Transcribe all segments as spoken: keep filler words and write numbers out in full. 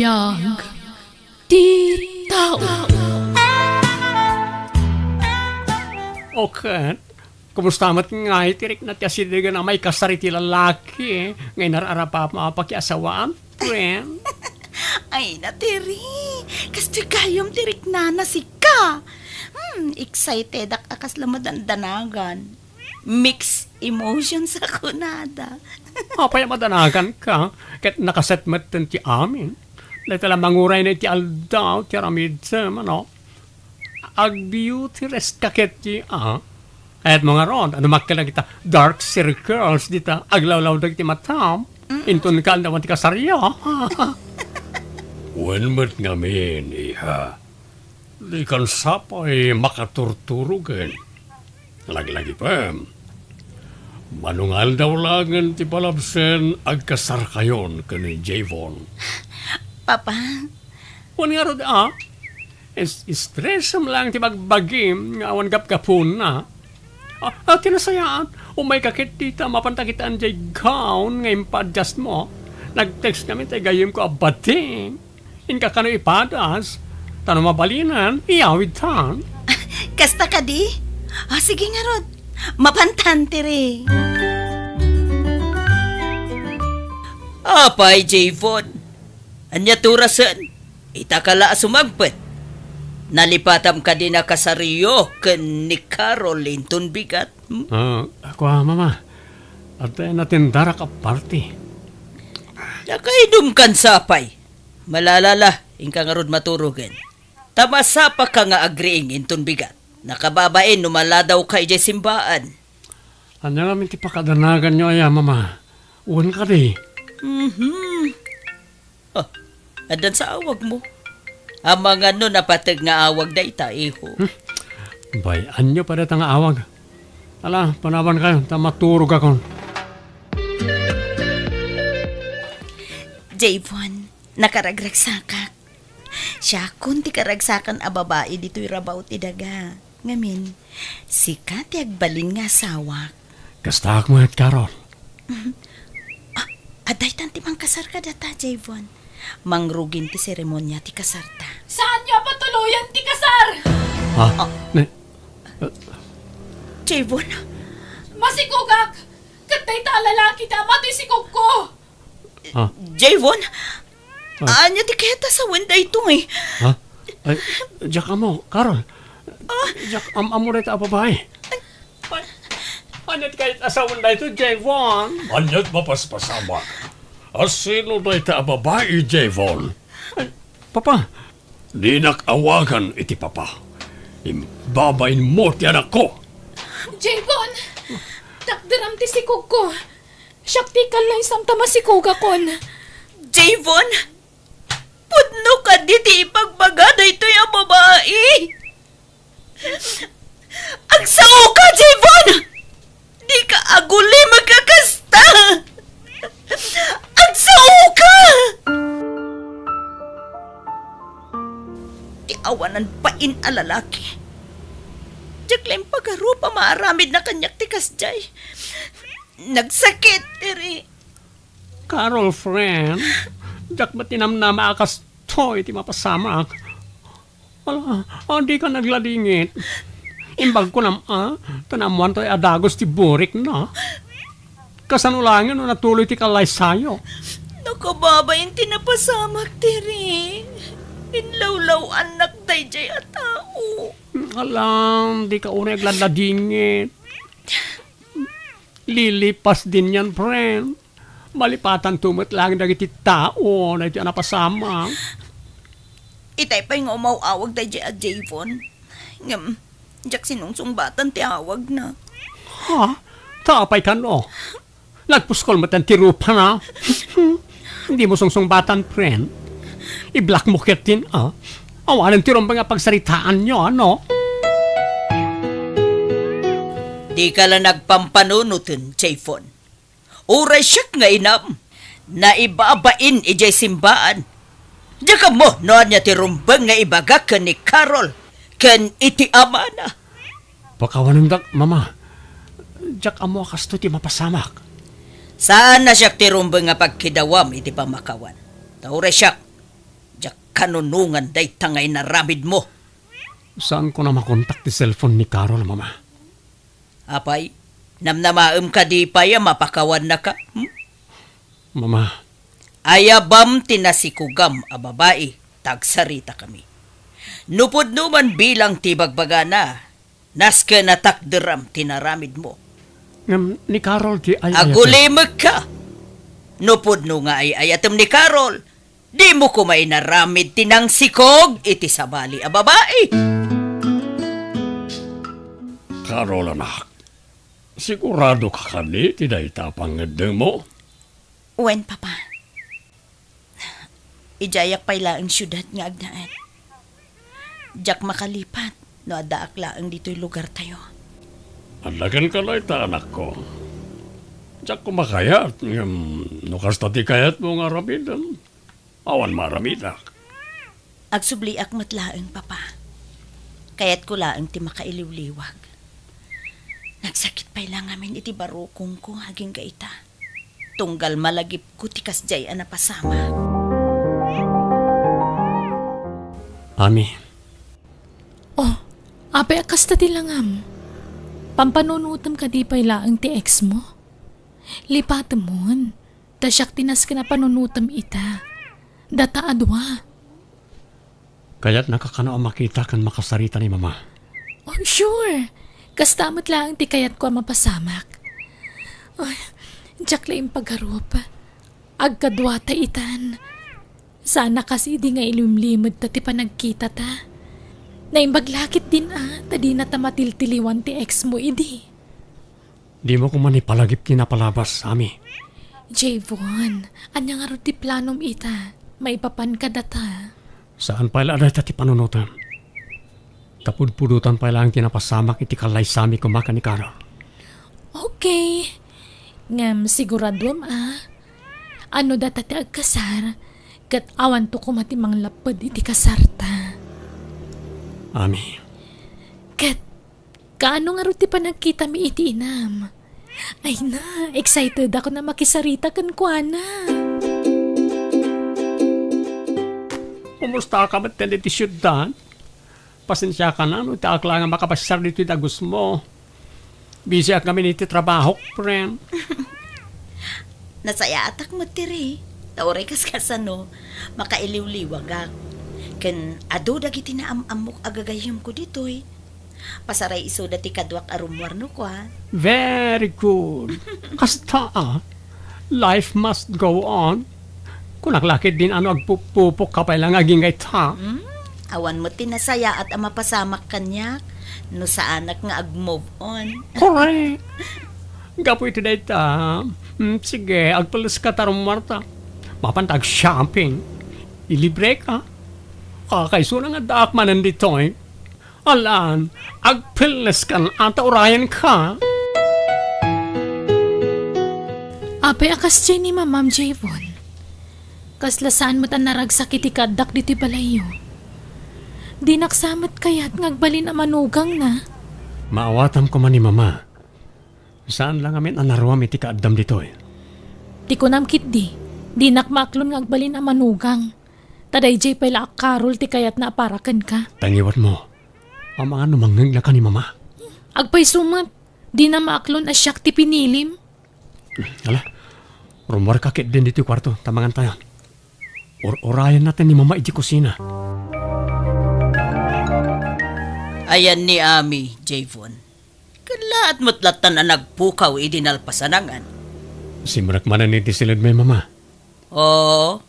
Biag ti tao. O ket, kumusta met ngay ti rikna ti asidegen a maikasar iti lalaki nga inar-arap a mapakiasawaan, friend? Ay, natiri. Kastoy gayam ti riknana sika. Hmm, excitedak a kasla madandanagan. Mixed emotions a kunada. Apay a madanaganka, ket nakaset metten ti amin. Dayta la mangurayna iti aldaw ti aramidem, ano? Ag-beauty rest ka ketdi, a? Kayatmo ngarud a dumakkel dagita dark circles dita aglawlawdagiti matam. Mm. Inton kaandawan ti kasaryo. Wen met ngamin, iha. Dikan sapay makaturturogen. Laglagipem, mano nga aldaw laengen ti palabsen agkasarkayon ken ni Javon. Papa? Wen ngarud, a? Is-, stressem laeng ti bagbagim nga awan gapgapuna. A, a, ti nasayaat, umayka ketdi ta mapanta kitaan diay gown nga impa-adjustmo. Nag-text ngamin ti gayyemko a bati. Inka kano ipadas, ta no mabalinen, iyawidtan. Kasta kadi? O, sige ngarud. Mapantan, tiri. Apay, Javon. Ania ti orasen? Ita ka la a sumangpet. Nalipatam kadi a kasaryo ken ni Carol inton bigat? Hmm? A, kua, Mama. Adda natendarak a party. Nakainumkan sapay. Malala la, inka ngarud maturogen. Ta masapaka nga agriing inton bigat. Nakababain no maladawka idiay simbaan. Ania ngamin ti pakadanaganyo aya, Mama? Wen kadi? Mhm. O, addan sa awagmo. Amangan no napateg nga awag dayta, iho. Hmm? Bay-anyo pay dayta nga awag. Ala, panawankayo, ta maturogakon. Javon, nakaragragsakak. Siakon ti karagsakan a babai ditoy rabaw ti daga. Ngamin, sika ti agbalin nga asawak. Kastaak met, Carol. A, adda itan ti mangkasar kadata, Javon. Mangrugin ti seremonia ti kasarta. Saanyo a patuloyen ti kasar! Ha? A. Ne? Javon? Masikogak! Ket dayta a lalaki ti ama toy sikogko! Ah. Javon? Ah. Ania ti kayat a sawen daytoy? Ha? Ay, diak ammo, Carol. Ah. Diak am-ammo dayta a babai. Ay, ania ti kayat a sawen daytoy, Javon? Ania ti mapaspasamak? A sino dayta a babai, Javon? Ay, Papa. Dinak awagan iti papa. Imbabainmo ti anakko. Javon! Takderam ti sikogko. Siak ti kallaysam ta masikogakon. Javon! Pudno kadi ti ibagbaga daytoy a babai! Agsaoka, Javon! Dika agulim a kakasta! Agsaoka! Ti awanan bain a lalaki. Diak la impagarup a maaramidna kaniak ti kasdiay. Nagsakit, diri. Carol, friend, diak met tinamnama a kastoy ti mapasamak. Ala, a, dika nagladingit. Imbagko nam-, a, ta naammoanto a dagus ti burikna. Kasano laengen no natuloy ti kallaysayo? Nakababain ti napasamak, diri. Inlawlaw-annak daydiay a tao. Ala, dika unay agladladingit. Lilipas din yan, friend. Malipatanto met laeng dagiti tao daytoy a napasamak. Itay pay nga umaw-awag daydiay a Javon. Ngem, diak sinungsungbatan ti awagna. Ha? Ta apay kano? Nagpuskol met ti rupana. Hmm? Dimo sungsungbatan, friend. I-block mo ketdin, a? Awanen ti rumbeng a pagsaritaanyo, ano? Dika la nagpampanunoten, Javon. Uray siak nga inam, naibabain idiay simbaan. Diak ammo no ania ti rumbeng nga ibagak ken ni Carol ken iti amana. Pakawanendak, Mama. Diak ammo a kastoy ti mapasamak. Saan a siak ti rumbeng nga pagkidawam iti pammakawan. Ta uray siak, panunongan dayta nga inaramidmo. Saanko a makontak ti cellphone ni Carol, Mama. Apay, namnamaem kadi pay a mapakawannaka? Hmm? Mama. Ayabam ti nasikogam a babai, ta agsaritakami. No pudno man bilang ti bagbagana, nasken a takderam ti naramidmo. Ngem ni Carol ti ay-ayatem. Agulimekka! No pudno nga ay-ayatem ni Carol, dimo koma inaramid ti nangsikog iti sabali a babai. Carol, anak, siguradoka kadi ti dayta a pangngeddengmo? Wen, Papa. Idiayak pay laeng siudad nga agnaed. Diak makalipat no addaak laeng ditoy lugartayo. Adda kenka dayta, anakko. Diak koma kayat, ngem no kasta ti kayatmo nga aramidem, awan maaramidak. Agsubliak met laeng, Papa. Kayatko laeng ti makailiwliwag. Nagsakit pay la ngamin iti barukongko agingga ita. Tunggal malagipko ti kasdiay a napasamak. Ami. Oh, apay a kasta ti langam? Pampanunotem kadi pay laeng ti ex mo? Lipatemon, ta siak ti nasken a panunotem ita. Data a dua. Kayatnaka kano a makita ken makasarita ni Mama? Oh, sure. Kasta met laeng ti kayatko a mapasamak. Ay, diak la impagarup. Agkaduata itan. Sana kas idi nga ilimlimedta ti panagkitata. Naimbag la ketdin a, ta dinata matiltiliwan ti ex mo idi. Dimo koma ipalagip ti napalabas, Ami. Javon, ania ngarud ti planom ita? Maipapan kadata? Saan pay la a dayta ti panunotem. Ta pudpudotan pay laeng ti napasamak iti kallaysami koma ken ni Carol. Okay. Ngem siguraduem a, no data ti agkasar, ket awanto koma ti manglapped iti kasarta. Ami. Ket kaano ngarud ti panagkitami iti inam? Ay na, excited ako a makisarita kenkuana. Kumustaka met iti siudad? Pasensiakan no diak laeng makapasiar ditoy dagusmo. Busyak ngamin iti trabahok, friend. Nasayaatak met ti ri. Ta uray kas kasano, makailiwliwagak. Ken adu dagiti naam-ammok a gagayyemko ditoy. Pasaray isuda ti kaduak a rummuar no kua. Very good. Kasta a, life must go on. Kunak la ketdin a no agpupupokka pay la nga agingga ita. Hmm? Awan met ti nasayaat a mapasamak kaniak no saanak nga ag-move on. Correct. Gapu iti dayta, hmm, sige, agpelleska ta rummuarta. Mapanta ag-shopping. Ilibreka. Kakaisuna nga addaak manen ditoy. Alan, agpelleskan a ta urayenka. Apay a kasdiay ni Mamam, Javon? Kasla saan met a naragsak iti kaaddak ditoy balayyo. Dinak sa met kayat nga agbalin a manugangna. Maawatam koma ni Mama. Saan la ngamin a naruam iti kaaddam ditoy. Ti kunam ketdi, dinak maaklon nga agbalin a manugang. Ta daydiay pay la a Carol ti kayatna a para kenka. Tangiwatmo. Amangan no mangngegnaka ni Mama. Agpayso met, dina maaklon a siak ti pinilim. Ala, rummuarka ketdin ditoy kuarto, ta mangantayon. Ur-urayenna ten ni Mama idiay kusina. Ayan ni Ami, Javon. Kallaat met lattan a nagpukaw idi nalpasanangan. Simrek manen iti siledmi, Mama. Oo.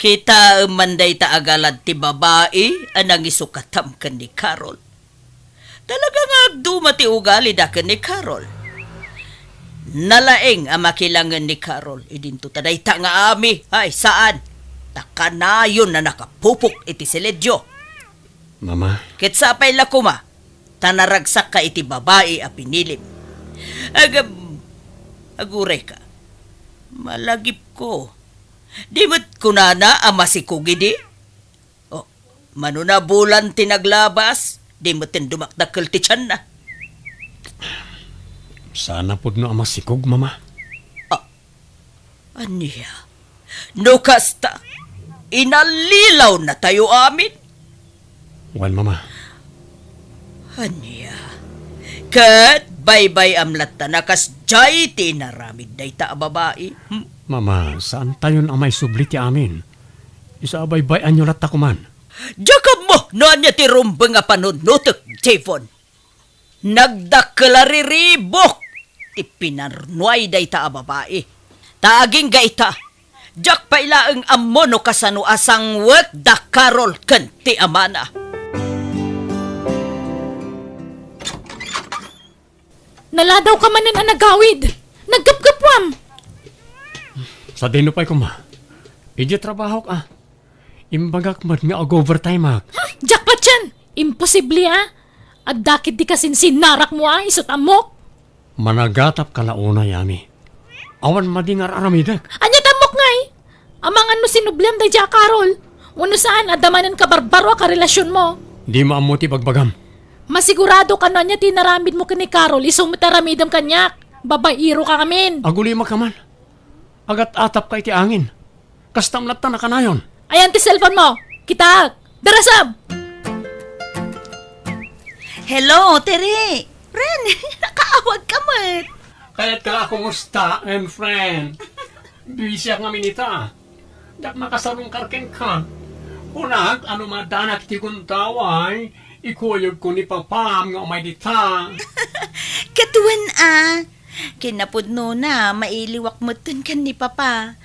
Kitaem man dayta a galad ti babai a nangisukatam ken ni Carol. Talaga nga agduma ti ugalida ken ni Carol. Nalaing a makilangen ni Carol idinto ta dayta nga Ami, ay, saan? Ta kanayon a nakapupok iti siledyo. Mama. Ket sapay la koma, ta naragsakka iti babai a pinilim. Agam, agurayka. Malagipko. Di met kunana a masikog idi? Oh, mano nabulan ti naglabas, di met dumakdakkel ti tianna. Saan a pudno a masikog, Mama. Ah, ania? No kasta, Inallilawnatayo amin. Wen, Mama. Ania? Ket baybay-am latta a kasdiay ti inaramid dayta a babai. Hmm? Mama, saantayon a maisubli ti amin. Isu a baybay-anyo latta koman. Diak ammo no ania ti rumbeng a panunotek, Javon. Nagdakkel a riribuk ti pinarnuay dayta a babai. Ta agingga ita, diak pay laeng ammo no kasano a sangwek da Carol ken ti amana. Naladawka manen a nagawid. Naggapgapwam. Sadino pay koma? Idiay trabahok, a. Imbagak met nga ag-overtime-ak. Hmm, diak patien! Imposible, a! Adda ketdi kasinsinnarakmo, a, isu't ammok! Managatapka la unay, Ami. Awan madi nga ar-aramidek. Ania ti ammok ngay? Amangan no sinubliam daydiay a Carol. Wenno saan, adda manen kabarbaro a karelasionmo. Dimo ammo ti bagbagam. Masiguradok a no ania ti inaramidmo ken ni Carol, isu met aramidem kaniak. Babairokam amin. Agulimakka man. Agat-atapka iti angin. Kastam latta a kanayon. Ayan ti cellphone mo. Kitaek. Darasem! Hello, Tere. Friend, nakaawagka met. Kayatka a kumusta, em, friend? Busy-ak ngamin ita. Diak makasarungkar kenka. Kunak, no maaddanak iti gundaway, ikuyogko ni Papam nga umay dita. Ket wen a, kinapudnona, mailiwak metten ken ni Papa.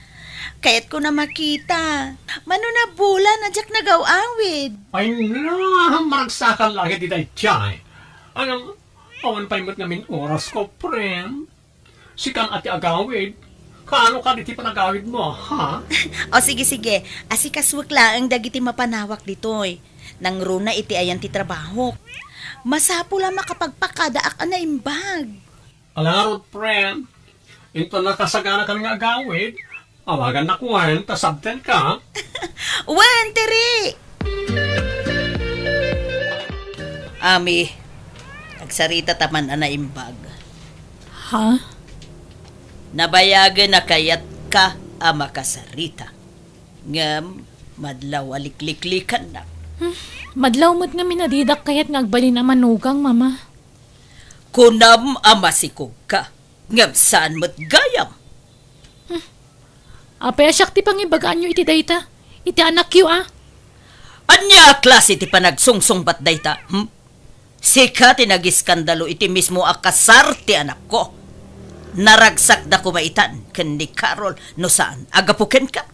Kayatko a makita. Mano nabulan a diak nagaw-awid. Ay na, maragsakan laeng iti daydiay. Ngem, awan pay met ngamin orasko, friend. Sikan a ti agawid. Kaano kadi ti panagawidmo, ha? O, sige, sige. Asikasuek laeng dagiti mapanawak ditoy. Nangruna iti ayan ti trabahok. Masapul a makapagpakadaak a naimbag. Ala ngarud, friend. Inton nakasaganakan nga agawid, awagannak wen ta sabtenka. Wen, Tiri! Ami, agsarita ta man a naimbag. Ha? Nabayagen a kayatka a makasarita. Ngem, madlaw a likliklikannak. Hmm, madlaw met ngamin a didak kayat nga agbalin a manugang, Mama. Kunam a masikogka, ngem saan met gayam. Hmm. Apay a siak ti pangibagaanyo iti dayta? Iti anakyo, a? Ania a klase ti panagsungsungbat dayta, hmm? Sika ti nagiskandalo iti mismo a kasar ti anakko. Naragsakda koma itan ken ni Carol no saan a gapu kenka.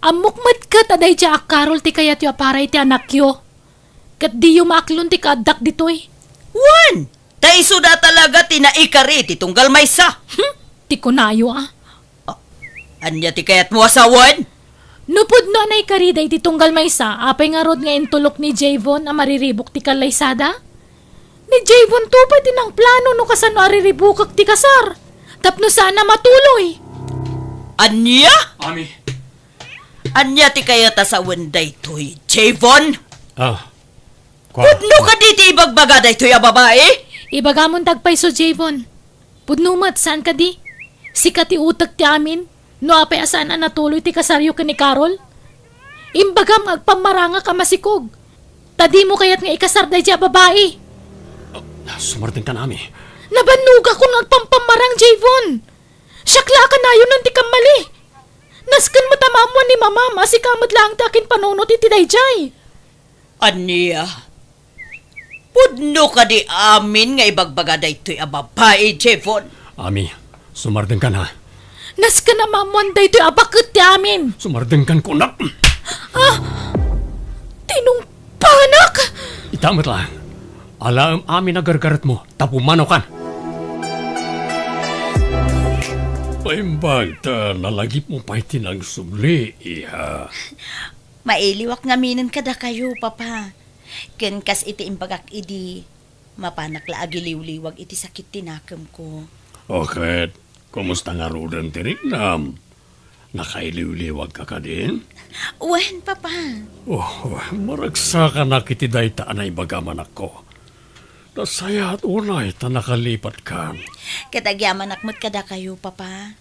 Ammok met ket a daydiay a Carol ti kayatyo a para iti anakyo. Ket diyo maaklon ti kaaddak ditoy. Wen, ta isuda talaga ti naikari ti tunggal maysa. Hmm, ti kunayo, a. Ah, ania ti kayatmo a sawen? No pudno a naikarida iti tunggal maysa, apay ngarud nga intulok ni Javon a mariribuk ti kallaysada? Ni Javon to pay ti nangplano no kasano a riribukek ti kasar, tapno saan a matuloy. Ania? Ami. Ania ti kayat a sawen daytoy, Javon? Ah, kua- Pudno kadi ti ibagbaga daytoy a babai? Ibagamon dagpayso, Javon. Pudno met, saan kadi? Sika ti utek ti amin, no apay a saan a natuloy ti kasaryo ken ni Carol? Imbagam nga agpammarangak a masikog. Ta dimo kayat nga ikasar daydiay a babai. Ah, sumardengkan, Ami. Nabannogakon nga agpampammarang, Javon. Siak la a kanayonan ti kammali. Nasken met a maammuan ni Mamam a sika met laeng ti akinpanunot iti daydiay. Ania? Pudno kadi amin nga ibagbaga daytoy a babai, Javon? Ami, sumardengkan, ha? Nasken a maammuan daytoy a baket ti amin. Sumardengkan, kunak. Ah! Tinungpanak! Ita met laeng. Alaem amin a gargaretmo, ta pumanaw kan. Paimbag ta nalagipmo pay ti nagsubli, iha. Mailiwak ngaminen kadakayo, Papa. Ken kas iti imbagak idi, mapanak la agiliwliwag iti sakit ti nakemko. O ket, kumusta ngaruden ti riknam? Nakailiwliwagka kadi? Wen, Papa. Oh, maragsakanak iti dayta a naibagam, anakko. Nasayaat unay ta nakalipatkan. Ket agyamanak met kadakayo, Papa.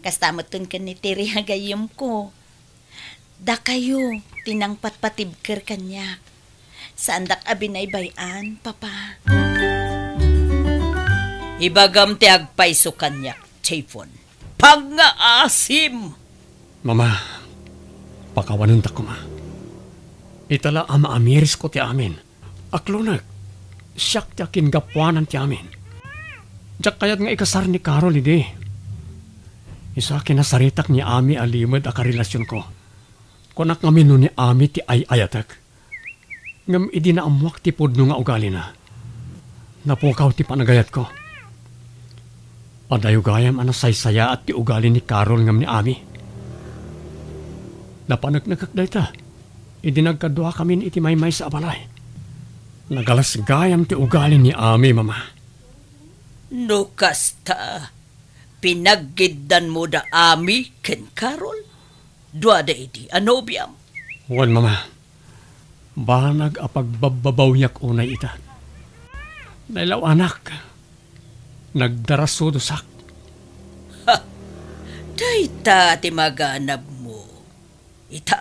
Kasta metten ken ni Tiri a gayyemko. Dakayo ti nangpatpatibker kaniak. Saandak a binaybay-an, Papa. Ibagam ti agpayso kaniak, Javon. Pangngaasim! Mama, pakawanendak koma. Ita la a maamirisko ti amin. Aklonek, siak ti akinggapuanan ti amin. Diak kayat nga ikasar ni Carol idi. Isu a kinasaritak ni Ami a limed a karelasionko. Kunak ngamin no ni Ami ti ay-ayatek. Ngem idi naammoak ti pudno nga ugalina, napukaw ti panagayatko. Adayo gayam a nasaysayaat ti ugali ni Carol ngem ni Ami. Napaneknekek dayta idi nagkaduakamin iti maymaysa a balay. Nagalas gayam ti ugali ni Ami, Mama. No kasta, pinaggiddanmo da Ami ken Carol? Duada idi a nobiam? Wen, Mama. Banag a pagbabbabawiak unay ita. Nailaw-anak. Nagdarasudosak. Ha! Dayta ti maganabmo. Ita,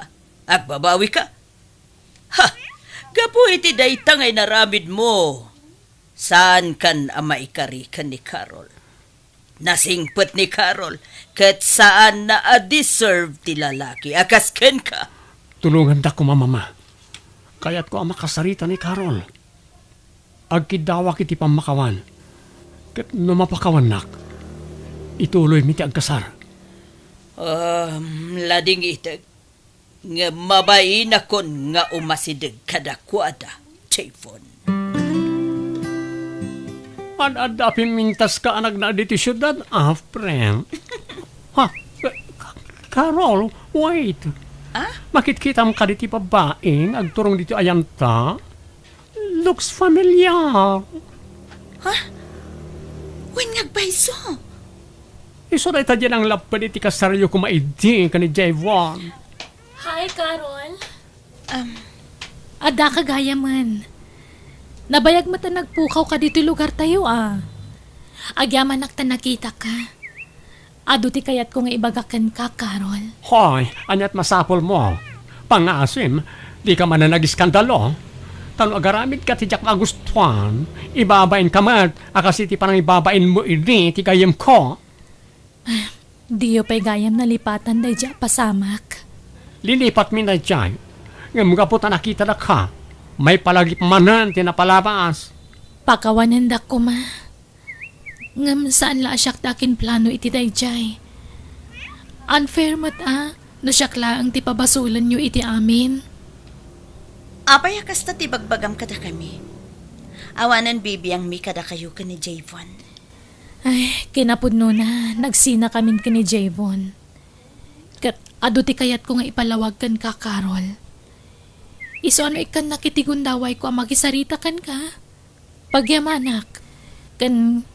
agbabawika? Ha! Gapu iti dayta nga inaramidmo, saankan a maikari ken ni Carol. Nasingpet ni Carol, ket saanna a deserve ti lalaki a kas kenka. Tulongandak koma, Mama. Kayatko a makasarita ni Carol. Agkiddawak iti pammakawan. Ket no mapakawannak, ituloymi ti agkasar. Um, ladingitek. Ngem mabainakon nga umasideg kadakuada, Javon. Ad-adda a pimmintaska a nagna ditoy siudad, April. Ha? Ka-, Carol, wait. Ah? Makitkitam kadi ti babaeng agturong ditoy ayanta? Looks familiar. Ha? Wen nga agpayso? Isu dayta diay nanglapped iti kasaryo koma idi ken ni Javon. Hi, Carol. Um, Adda ka gayamen. Nabayag met a nagpukaw ka ditoy lugartayo, a. Agyamanak ta nakitaka. Adu ti kayatko nga ibagak kenka, Carol. Hoy, ania't masapulmo? Pangngaasim, dika manen agiskandalo. Ta no agaramidka ti diak magustuan, ibabainka met a kas iti panangibabainmo idi ti gayyemko. Diyo pay gayam nalipatan daydiay a pasamak. Linipatmi daydiay, ngem gapu ta nakitada ka, maipalagip manen ti napalabas. Pakawanendak koma. Ngem saan la a siak ti akinplano iti daydiay. Unfair met a, no siak laeng ti pabasolenyo iti amin. Apay a kasta ti bagbagam kadakami? Awanen bibiangmi kadakayo ken ni Javon. Ay, kinapudnona, nagsinakamin ken ni Javon. Ket adu ti kayatko nga ipalawag kenka, Carol. Isu a no ikkannak iti gundawayko a makisarita kenka, pagyamanak. Ken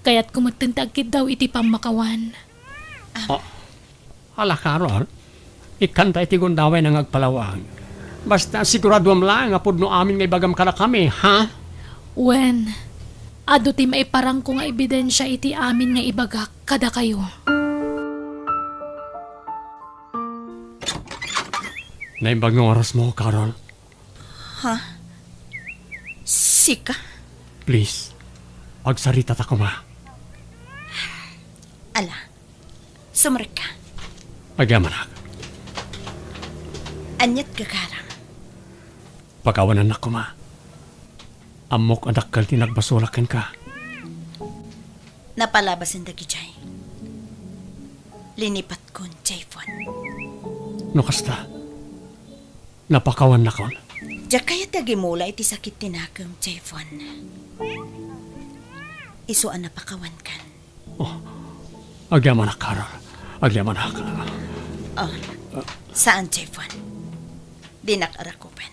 kayatko metten ti agkiddaw iti pammakawan. Ah, ala, Carol, ikkanta iti gundawayna nga agpalawag. Basta siguraduem laeng a pudno amin nga ibagam kadakami, ha? Wen, adu ti maiparangko nga ebidensia iti amin nga ibagak kadakayo. Naimbag nga orasmo, Carol. Ha? Sika? Please, agsaritata koma. Ala, sumrekka. Agyamanak. Ania't gagaram? Pakawanennak koma. Ammok a dakkel ti nagbasolak kenka. Napalabasen dagidiay. Linipatkon, Javon. No kasta, napakawannakon. Diak kayat ti agimula iti sakit ti nakem, Javon. Isu a napakawankan. Oh, agyamanak, Carol. Agyamanak. Oh, saan, Javon. Dinak arakupen.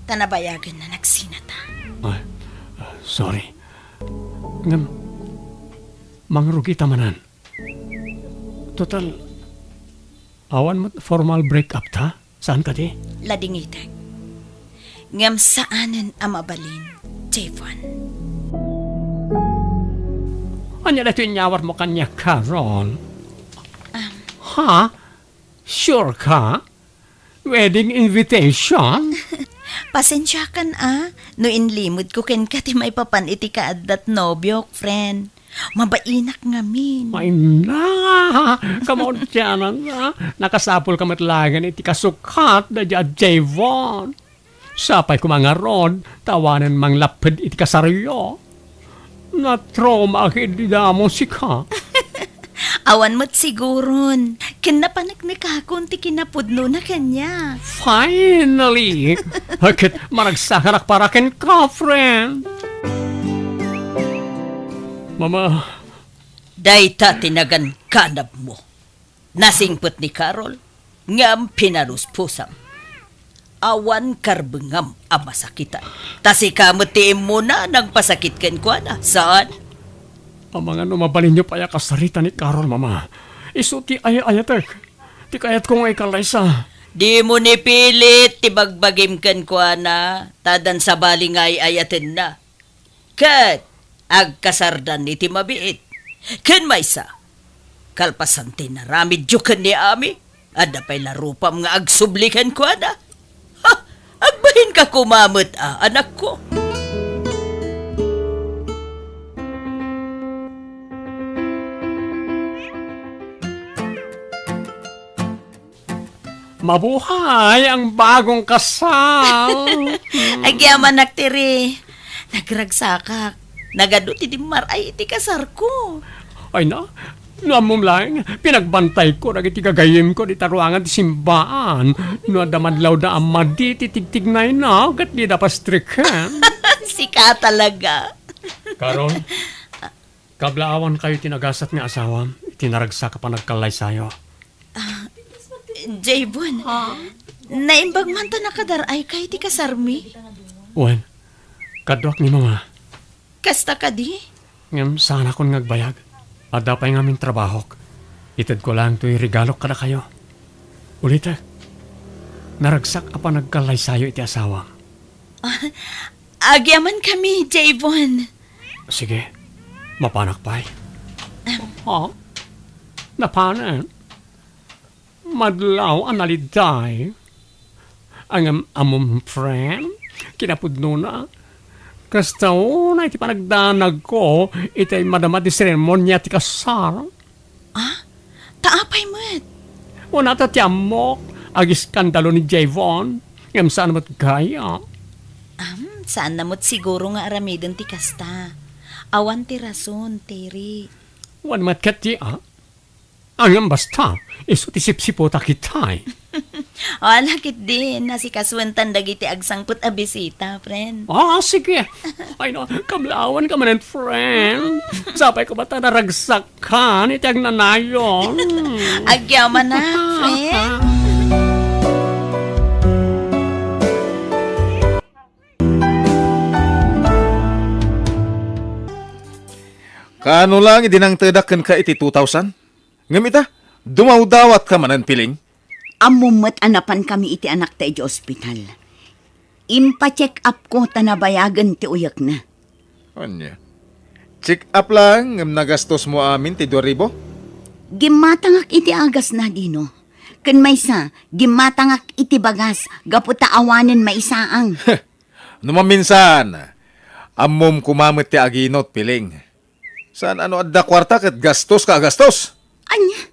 Ta nabayagen a nagsinata. Ay, sorry. Ngem, mangrugita manen. Total, awan met formal break-up ta? Saan kadi? Ladingitek. Ngem saanen a mabalin, Javon. Ania daytoy inyawarmo kaniak, Carol? Um, Ha? Sure ka? Wedding invitation? Pasensiakan a, no inlimedko kenka ti maipapan iti kaaddat nobiok, friend. Mabainak ngamin. Ay na! Kamaudianan a, nakasapulka met laengen iti kasukat daydi a Javon. Sapay koma ngarud, ta awanen manglapped iti kasaryo. Natraumaak idi damo sika. Awan met siguron. Ken napaneknekakon ti kinapudnona kaniak. Finally! Ket maragsakanak para kenka, friend. Mama. Dayta ti nagankanabmo. Nasingpet ni Carol, ngem pinaluspusam. Awan karbengam a masakitan. Ta sika met ti immuna nagpasakit kenkuana, saan? Amangan no mabalinyo pay a kasarita ni Carol, Mama. Isu ti ay-ayatek. Ti kayatko nga ikallaysa. Dimo ni pilit ti bagbagim kenkuana, ta addan sabali nga ay-ayatenna. Ket agkasardan iti mabiit. Ken maysa, kalpasan ti naramidyo ken ni Ami, adda pay la rupam nga agsubli kenkuana. Ha! Agbahinka koma met a, anakko. Mabuhay ang bagong kasal! Agyamanak, Tiri. Nagragsakak. Nagadu ti dimmar-ay iti kasarko. Ay na, no ammom laeng, pinagbantayko dagiti gagayyemko dita ruangan ti simbaan. No adda madlawda a madi ti tigtignayna, ket dida pastreken. Sika talaga. Carol, kablaawankayo ti nagasat nga asawam iti naragsak a panagkallaysayo. Ah, Javon, naimbag man ta nakadar-ayka iti kasarmi? Wen, kaduak ni Mama. Kasta kadi? Ngem saanakon nga agbayag. Adda pay ngamin trabahok. Itedko laeng toy regalok kadakayo. Ulitek, naragsak a panagkallaysayo iti asawam. Ah, agyamankami, Javon. Sige, mapanak pay. Ah, napanen? Madlaw a naliday. Ngem ammom, friend, kinapudnona, kasta unay ti panagdanagko iti madama ti seremonia ti kasar. Ah? Ta apay met? Una ta ti ammok, agiskandalo ni Javon, ngem saan met gaya. Am, saanna met siguro nga aramiden ti kasta. Awan ti rason, Terry. Wen met ket ti, ah? Ngem basta, isu ti sipsiputak itay. Ala ketdin, asikasuentan dagiti agsangpet a bisita, friend. Ah, sige. Ay, no, kablaawanka manen, friend. Sapay ko ba ta naragsakan iti agnanayon? Agyamanak, friend. Kaano lang idi nangtedak kenka iti two thousand? Ngem ita, dumawdawatka manen, Piling. Ammom met a napankami iti anakta iti ospital. Impacheck-upko ta nabayagen ti uyekna. Ania? Check-up lang ngem nagastosmo amin ti dua ribu? Gimmatangak iti agasna, Dino. Ken maysa, gimmatangak iti bagas gapu ta awanen maisaang. No maminsan, ammom koma met ti aginot, Piling. Saan a no adda kuarta ket gastoska a gastos. Ania?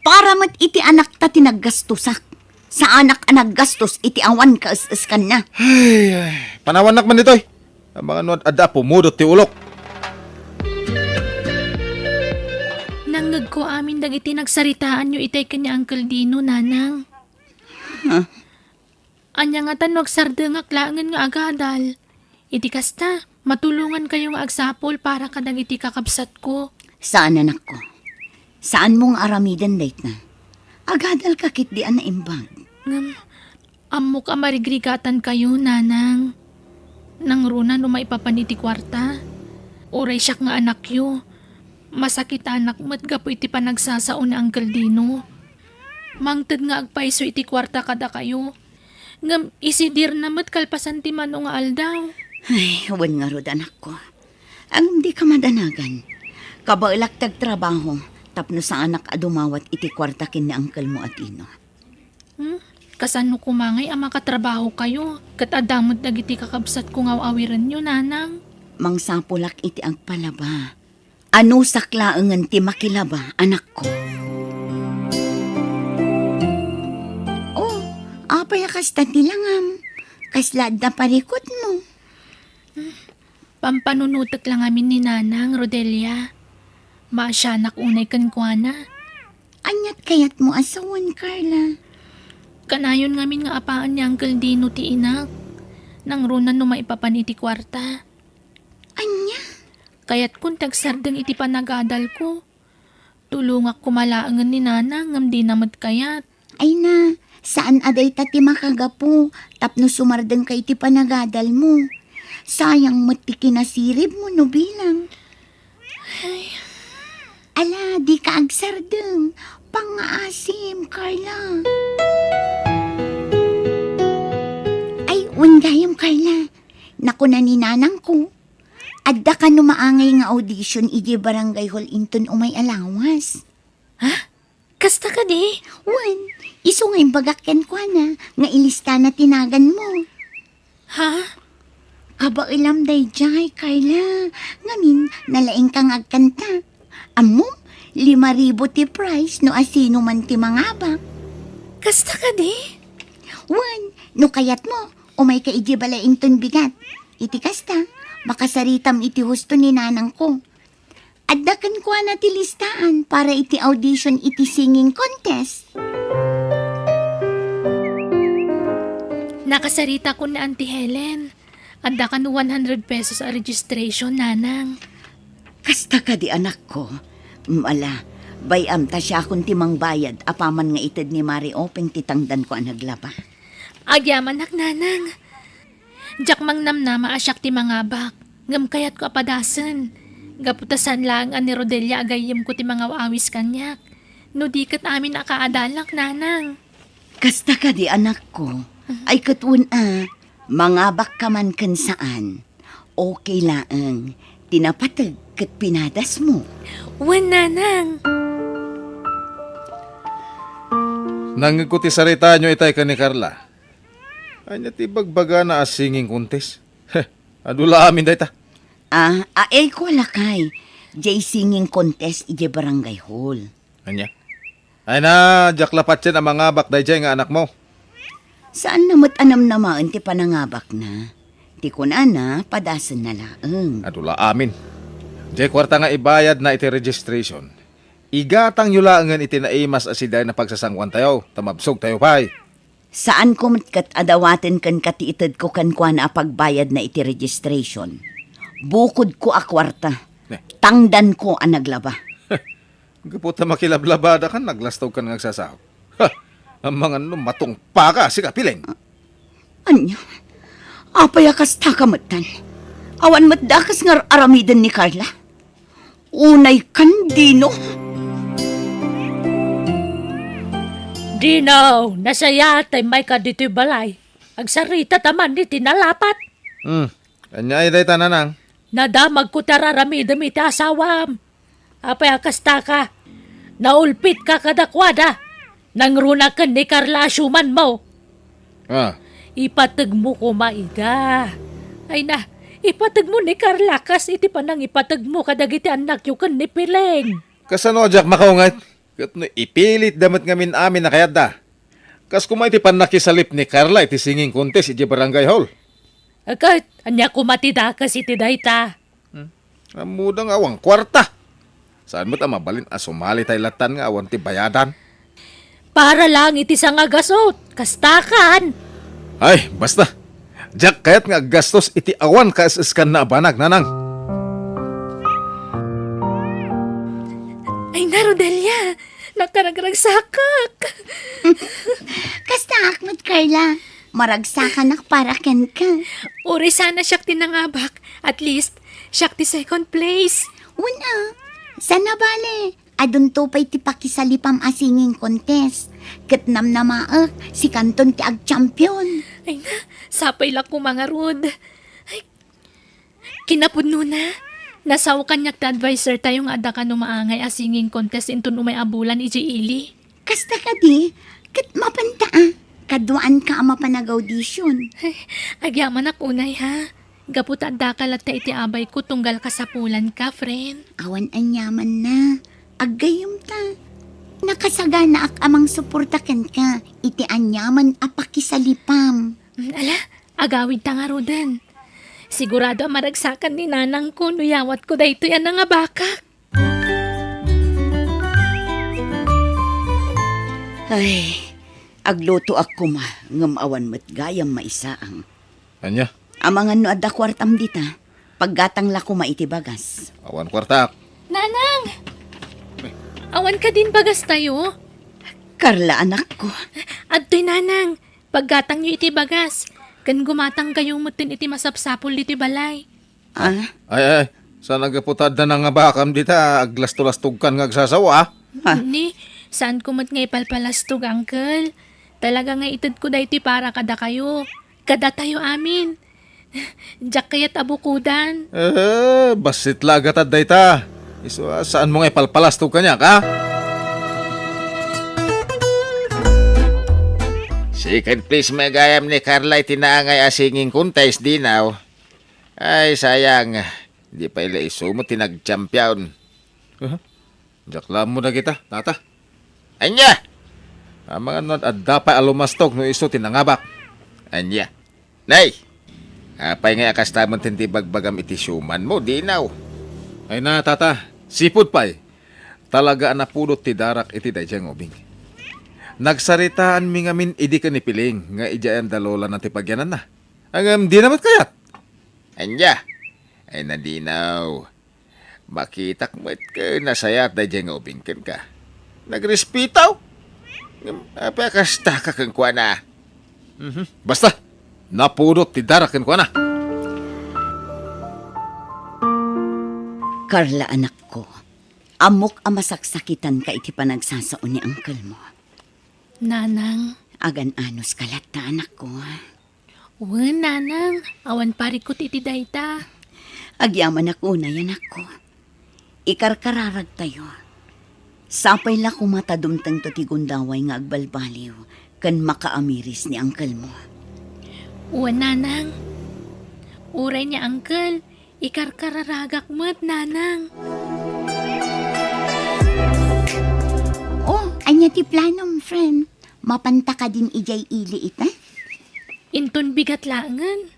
Para met iti anakta ti naggastosak. Saanak a naggastos iti awan kaes-eskanna. Ay, ay. Panawannak man ditoy. Amangan no ad-, adda a pumudot ti ulok. Nangngegko amin dagiti nagsaritaanyo itay ken ni Uncle Dino, Nanang. Huh? Ania ngata no agsardengak laengen nga agadal? Iti kasta, matulongankayo nga agsapul para kadagiti kakabsatko. Saan, anakko. Saanmo nga aramiden dayta. Agadalka ketdi a naimbag. Ngem, ammok a marigrigatankayo, Nanang. Nangruna no maipapan iti kuarta. Uray siak nga anakyo. Masakitanak met gapu iti panagsasao ni Uncle Dino. Mangted nga agpayso iti kuarta kadakayo. Ngem isidirna met kalpasan ti mano nga aldaw. Ay, wen ngarud, anakko. Ngem dika madanagan. Kabaelak ti agtrabaho, tapno saanak a dumawat iti kuarta ken ni angkelmo a Tino. Hmm? Kasano koma ngay a makatrabahokayo? Ket adda met dagiti kakabsatko nga aw-awirenyo, nanang. Mangsapulak iti agpalaba. Anusak laengen ti makilaba, anakko. Oh, apay a kasta ti langam? Kasla adda parikutmo? Pampanunotek la ngamin ni Nanang, Rodelia. Maasianak unay kenkuana. Aniat kayatmo a sawen, Carla? Kanayon ngamin nga apaen ni Uncle Dino ti inak. Nangruna no maipapan iti kuarta. Ania? Kayatkon ti agsardeng iti panagadalko. Tulongak koma laengen ni Nanang ngem dina met kayat. Ay na, saan a dayta ti makagapu tapno sumardengka iti panagadalmo. Sayang met ti kinasiribmo no bilang. Ay. Ala, dika agsardeng. Pangngaasim, Carla. Ay, wen gayam, Carla. Nakuna ni nanangko, adda kano maangay nga audition idiay barangay hall inton umay a lawas. Ha? Kasta kadi? Wen, isu nga imbagak kenkuana nga ilistana ti naganmo. Ha? Kabaelam daydiay, Carla. Ngamin, nalaingka nga agkanta. Ammom, lima ribu ti prize no asino man ti mangabak. Kasta kadi? Wen, no kayatmo, umayka idiay balay inton bigat. Iti kasta, makasaritam iti husto ni nanangko. Adda kenkuana ti listaan para iti audition iti singing contest. Nakasarita ko ni Auntie Helen. Adda kano one hundred pesos a registration, nanang. Kasta kadi, anakko? Mm, ala, bay-am ta siakon ti mangbayad apaman nga ited ni Mari Openg ti tangdanko a naglaba. Agyamanak, nanang. Diak mangnamnama a siak ti mangabak, ngem kayatko a padasen. Gapu ta saan laeng a ni Rodelia a gayyemko ti mangaw-awis kaniak. No di ket amin a kaadalak, nanang. Kasta kadi, anakko? Ay ket wen a, mangabakka man ken saan. Okay laeng. Ti napateg ket pinadasmo. Wen, nanang. Nangngegko ti saritaanyo itay ken ni Carla. Ania ti ibagbagana a singing contest? Heh, adu la amin dayta. Ah, ay ko lakay. Jay singing contest idiay barangay hall. Ania? Ay na, diak la patien a mangabak daydiay nga anakmo. Saanna met a namnamaen ti panangabakna. Ti kunana, padasenna laeng. Adu la amin. Jay kuarta nga ibayadna iti registration. Igatangyo laengen iti naimas a sidaen a pagsasangoantayo, ta mabsogtayo pay. Saanko met ket a dawaten kenka ti itedko kenkuana a pagbayadna iti registration. Bukodko a kuarta. Ne. Tangdanko a naglaba. Gapu ta makilablabadakan, naglastogkan nga agsasao. Ha! Amangan no matungpaka, sika, Pileng. Ania? Apay a kastaka metten? Awan met dakes nga ar-aramiden ni Carla? Unay kan Dino? Dino, nasayaat ta immayka ditoy balay. Agsarita ta man iti nalapat. Hmm. Ania ay dayta, nanang? Nadamagko ti ar-aramidem iti asawam. Apay a kastaka? Naulpitka kadakuada. Nangruna ken ni Carla a siumanmo. Ah. Ipategmo koma ida. Ay na, ipategmo ni Carla kas iti panangipategmo kadagiti annakyo ken ni Pileng. Kasano a diak makaunget? Ket no ipilitda met ngamin amin a kayatda. Kas koma iti pannakisalip ni Carla iti singing contest iti barangay hall. Ket ania koma ti dakes iti dayta? Hmm. Ammoda nga awan kuarta. Saan met a mabalin a sumali tay lattan nga awan ti bayadan? Para lang iti sangagasut, kastakan. Ay, basta. Diak kayat nga aggastos iti awan kaes-eskanna a banag, nanang. Ay na, Rodelia, nakaragragsakak. Kastaak met, Carla. Maragsakanak para kenka. Uray sana siak ti nangabak, at least, siak ti second place. Wen a, saan a bale, adunto pay ti pakisalipam a singing contest. Ket namnamaek, sikanton ti agchampion. Ay na, sapay la koma ngarud. Ay, kinapudnona, Nasao kaniak ti adviser tayo nga adda kano maangay a singing contest inton umay a bulan idiay ili. Kasta kadi, ket mapanta a, kaduaanka a mapan ag-audition. Agyamanak unay, ha? Gapu ta addaka latta iti abayko tunggal kasapulanka, friend. Awan aniamanna. Aggayyemta. Nakasaganaak a mangsuporta kenka iti aniaman a pakisalipam. Mm, ala, agawidta ngaruden. Sigurado a maragsakan ni nanangko no yawatko daytoy a nangabakak. Ay, aglutoak koma, ngem awan met gayam maisaang. Ania? Amangan no adda kuartam dita, paggatang la koma iti bagas. Awan kuartak. Nanang! Awan kadin bagas tayo? Carla, anakko. Adtoy, nanang. Paggatangyo iti bagas, ken gumatang kayo metten iti masapsapul ditoy balay. Ah? Ay, ay, saan a gapu ta adda nangabakam dita, aglastolastogkan nga agsasawa, ah? Ah. Ni, saanko met nga ipalpalastog, uncle. Talaga nga itedko daytoy para kadakayo. Kadatayo amin. Diak kayat a bukodan. Eh, bassit la agatad dayta. Isu a, saanmo nga ipalpalastog kaniak, ha? Second place met gayam ni Carla iti naangay a singing contest, Dinaw. Ay, sayang. Di pay la isu met ti nagchampion. Aha. Diak la ammo dagita, tata. Ania? Amangan no adda pay a lumastog no isu ti nangabak. Ania? Nay! Apay ngay a kasta metten ti bagbagam iti siumanmo, Dinaw? Ay na, tata. Sipud pay. Talaga a napudot ti darak iti daydiay nga ubing. Nagsaritaanmi ngamin idi ken ni Piling nga idiay anda lolana ti pagyananna. Ngem dina met kayat. Ania? Ay na, Dinaw. Makitak met ken nasayaat daydiay nga ubing kenka. Nagrespetaw? Ngem apay a kastaka kenkuana? Mhm. Basta, napudot ti darak kenkuana. Carla, anakko, ammok a masaksakitanka iti panagsasao ni uncle mo. Nanang. Agan-anos ka latta, anakko. Wen, nanang, awan parikut iti dayta. Agyamanak unay, anakko. Ikarkararagtayo. Sapay la koma ta dumtengto ti gundaway nga agbalbaliw ken makaamiris ni uncle mo. Wen, nanang. Uray ni uncle, ikarkararagak met, nanang. Oh, ania ti planom, friend? Mapanta kadin idiay ili ita? Inton bigat laengen.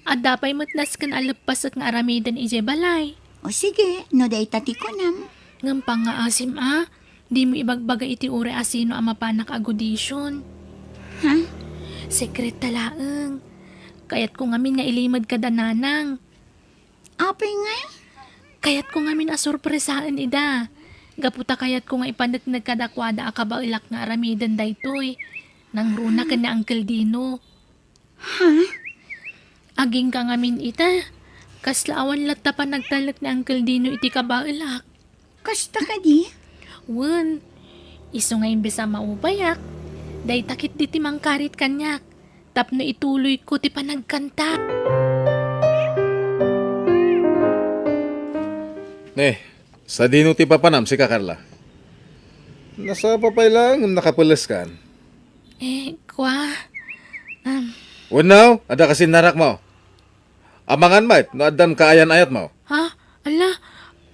Adda pay met nasken a leppasek nga aramiden idiay balay. O sige, no dayta ti kunam. Ngem pangngaasim a, dimo ibagbaga iti uray a sino a mapanak ag-audition. Ha? Sekreta laeng. Kayatko ngamin nga ilimed kada nanang. Apay ngay? Kayatko ngamin a sorpresaen ida. Gapu ta kayatko nga ipaneknek kadakuada a kabaelak nga aramiden daytoy. Nangruna ken ni Uncle Dino. Ha? Agingga ngamin ita. Kasla awan latta panagtalek ni Uncle Dino iti kabaelak. Kasta kadi? Wen, isu nga imbes a maubayak, dayta ketdi ti mangkarit kaniak tapno ituloyko ti panagkanta. Ne, sadino ti papanam, sika, Carla? Nasapa pay laeng ngem nakapeleskan. Eh, kua, um, Wenno, adda kasinnarakmo? Amangan met no addan kaayan-ayatmo. Ha? Ala,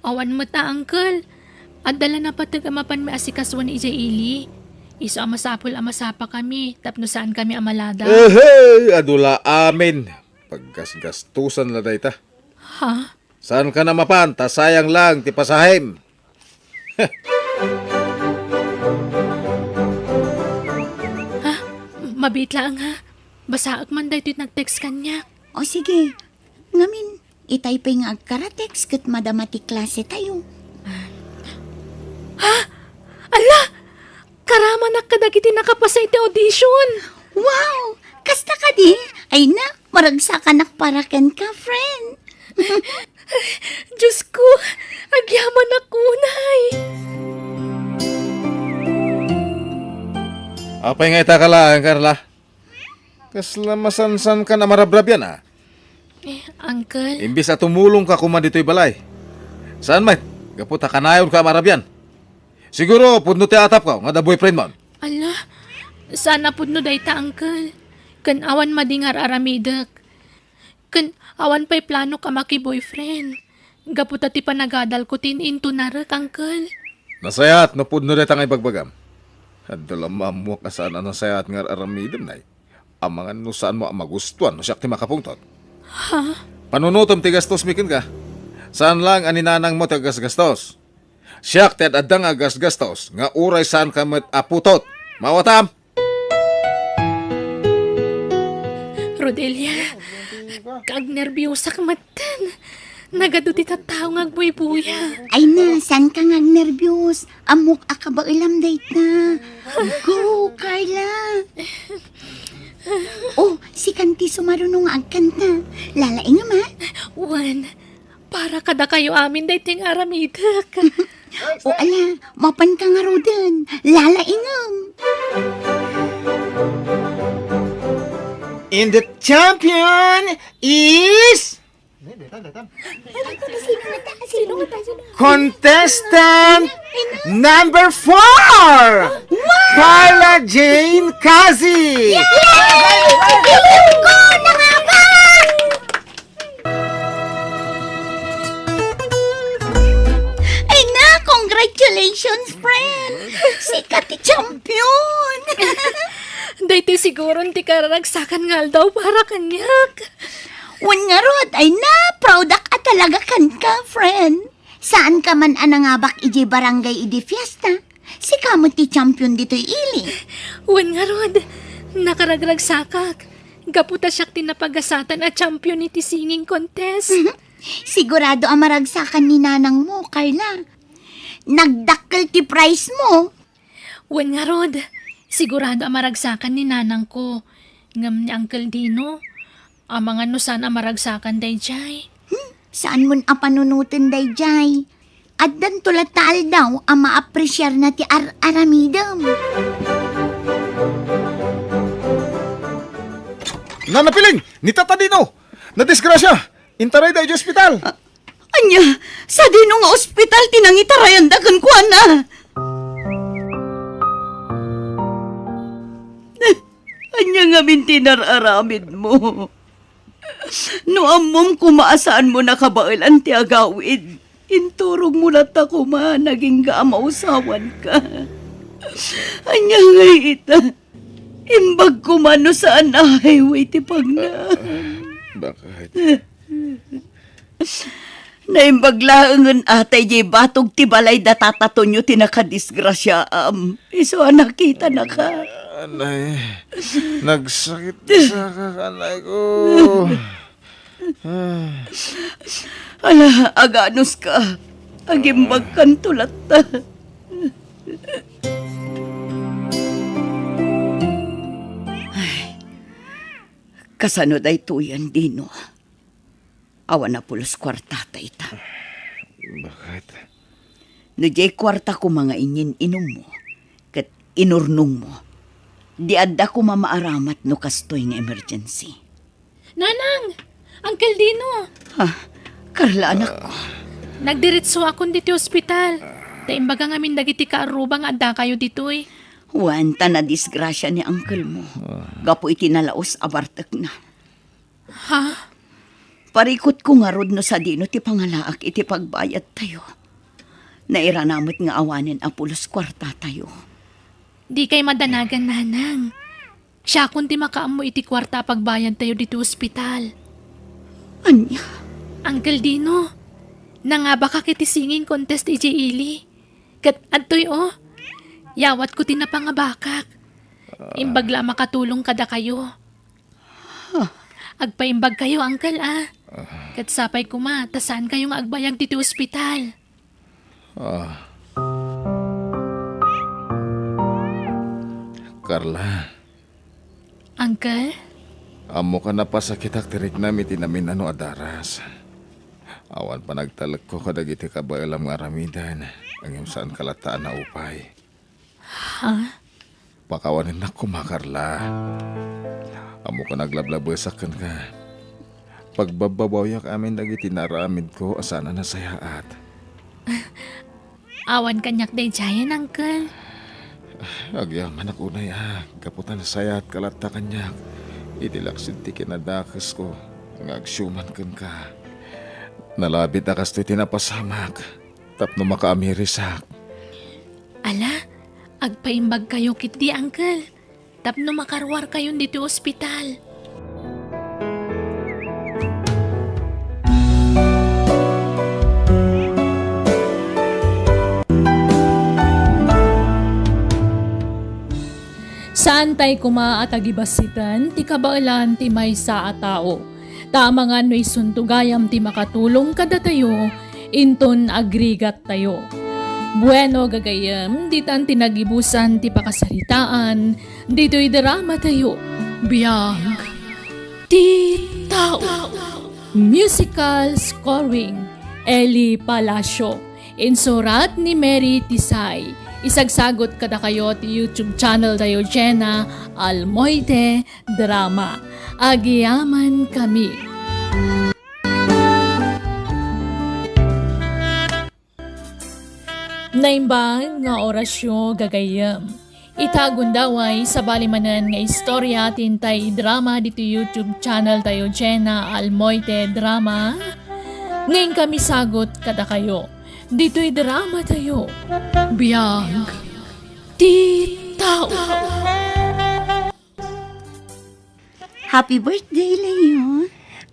awan met a, uncle. Adda la napateg a mapanmi a sikasuan idiay ili. Isu a masapul a masapakami tapno saankami a maladaw. Ehey, adu la amin. Paggasgastusan la dayta. Ha? Saankan a mapan, ta sayang lang ti pasahem. Ha? Mabiit laeng, ha? Basaek man daytoy nag-text kaniak. O sige. Ngamin, itay pay nga agkaratext ket madama ti klase tayo. Ha? Ala! Karamanak kadagiti nakapasa iti audition! Wow! Kasta kadi? Ay na, maragsakanak para kenka, friend. Diosko, agyamanak unay! Apay nga ita ka laeng, Carla? Kasla masansankan a marabrabian, a? Eh, Uncle? Imbes a tumulongka koma ditoy balay. Saan met? Gapu ta kanayonka a marabian. Siguro, pudno ti atapko nga adda boyfriendmon. Ala, saan a pudno dayta, Uncle. Ken awan madi nga ar-aramidek. Ken awan pay planok a maki-boyfriend. Gapu ta ti panagadalko ti in-intunarek, Uncle. Nasayaat no pudno dayta nga ibagbagam. Adda la ammoak a saan a nasayaat nga ar-aramidem, nay. Amangan no saanmo a magustuan no siak ti makapungtot. Ha? Panunotem ti gastosmi kenka. Saan laeng a ni nanangmo ti aggasgastos. Siak ti ad-adda nga aggasgastos nga uray saanka met a putot. Maawatam? Rodelia, kaagnerbiosak metten. Nagadu ti tattao nga agbuybuya. Ay na, saanka nga agnerbios? Ammok a kabaelam dayta. Go, Carla! Oh, sikan ti sumaruno nga agkanta. Lalaingem, ha? Wen, para kadakayo amin daytoy nga aramidek. O ala, mapanka ngaruden. Lalaingem. And the champion is contestant number four, Carla Jane Kazi. Yay! Giling ko na nga ba? Ay na, congratulations, friend! Sika ti champion! Daytoy siguron ti kararagsakan nga aldaw para kaniak. Wen ngarud, ay na, proudak a talaga kenka, friend. Saanka man a nangabak idiay barangay idi fiesta. Sika met ti champion ditoy ili. Wen ngarud, nakaragragsakak. Gapu ta siak ti napagasatan a champion iti singing contest. Sigurado a maragsakan ni nanangmo, Carla. Nagdakkel ti prize mo. Wen ngarud, sigurado a maragsakan ni nanangko. Ngem ni Uncle Dino, amangan no saan a maragsakan daydiay. Hmm, saanmon a panunoten daydiay. Addanto latta aldaw a maapresiarna ti ar-aramidem. Nana Piling, ni Tata Dino, nadisgrasya. Intarayda idiay ospital. A-, ania, sadino nga ospital ti nangitarayanda kenkuana? Ania ngamin ti nar-aramidmo? No ammom koma a saanmo nakabaelan ti agawid, inturogmo latta koma nagingga a mausawanka. Ania ngay ita? Imbag koma no saan a highway ti pagnaam. Bakit? Naimbag laengen a tay diay batog ti balay da Tata Tonyo ti nakadisgrasiaam. Isu a nakitanaka. Anay, nagsakit sa kakanay ko. Ala, aganuska. Agimbagkanto latta. Ay, kasano daytoyen, Dino? Awan a pulos kuartata ita. Bakit? No diay kuarta koma nga inyin-inummo ket inurnongmo, di adda koma maaramat no kastoy nga emergency. Nanang! Uncle Dino! Ha? Carla, anakko. Nagdiretsoakon ditoy ospital. Ta imbaga ngamin dagiti kaarruba nga addakayo ditoy. Wen, ta nadisgrasia ni uncle mo gapu iti nalaus a bartekna. Ha? Parikutko ngarud no sadino ti pangalaak iti pagbayadtayo. Nairana met nga awanen a pulos kuartatayo. Dikay madanagan, Nanang. Siakon ti makaammo iti kuarta a pagbayadtayo ditoy ospital. Ania? Uncle Dino, nangabakak iti singing contest idiay ili. Ket adtoy, o, yawatko ti napangabakak. Imbag la a makatulong kadakayo. Huh. Agpaimbagkayo, Uncle, a. Ket sapay koma ta saankayo nga agbayag ditoy ospital. Ah. Carla. Uncle? Ammok a napasakitak ti riknam iti namin-ano a daras. Awan panagtalekko kadagiti kabaelam nga aramiden, ngem saanka latta a naupay. Ha? Pakawanennak koma, Carla. Ammok a naglablabesak kenka. Pagbabbabawiak amin dagiti naaramidko a saan a nasayaat. Awan kaniak daydiayen, Uncle. Agyamanak unay a, gapu ta nasayaatka latta kaniak iti laksid ti kinadakesko nga agsiuman kenka. Nalabit a kastoy ti napasamak tapno makaamirisak. Ala, agpaimbagkayo ketdi, Uncle, tapno makaruarkayon ditoy ospital. Saantay koma a tagibassiten ti kabaelan ti maysa a tao. Ta amangan no isunto gayam ti makatulong kadatayo, inton agrigattayo. Bueno, gagayyem, ditan ti nagibusan ti pakasaritaan ditoy dramatayo. Biag ti tao. Musical scoring, Eli Palacio. Insurat ni Mary Tisay. Isagsagot kadakayo ti YouTube channel tayo, Jenna Almoite Drama. Agyamankami. Naimbag nga orasyo, gagayyem. Ita gundaway, sabali manen nga istorya ti intay idrama ditoy YouTube channel tayo, Jenna Almoite Drama. Nga inkami sagot kadakayo ditoy drama tayo. Biag ti tao. Happy birthday, Leo.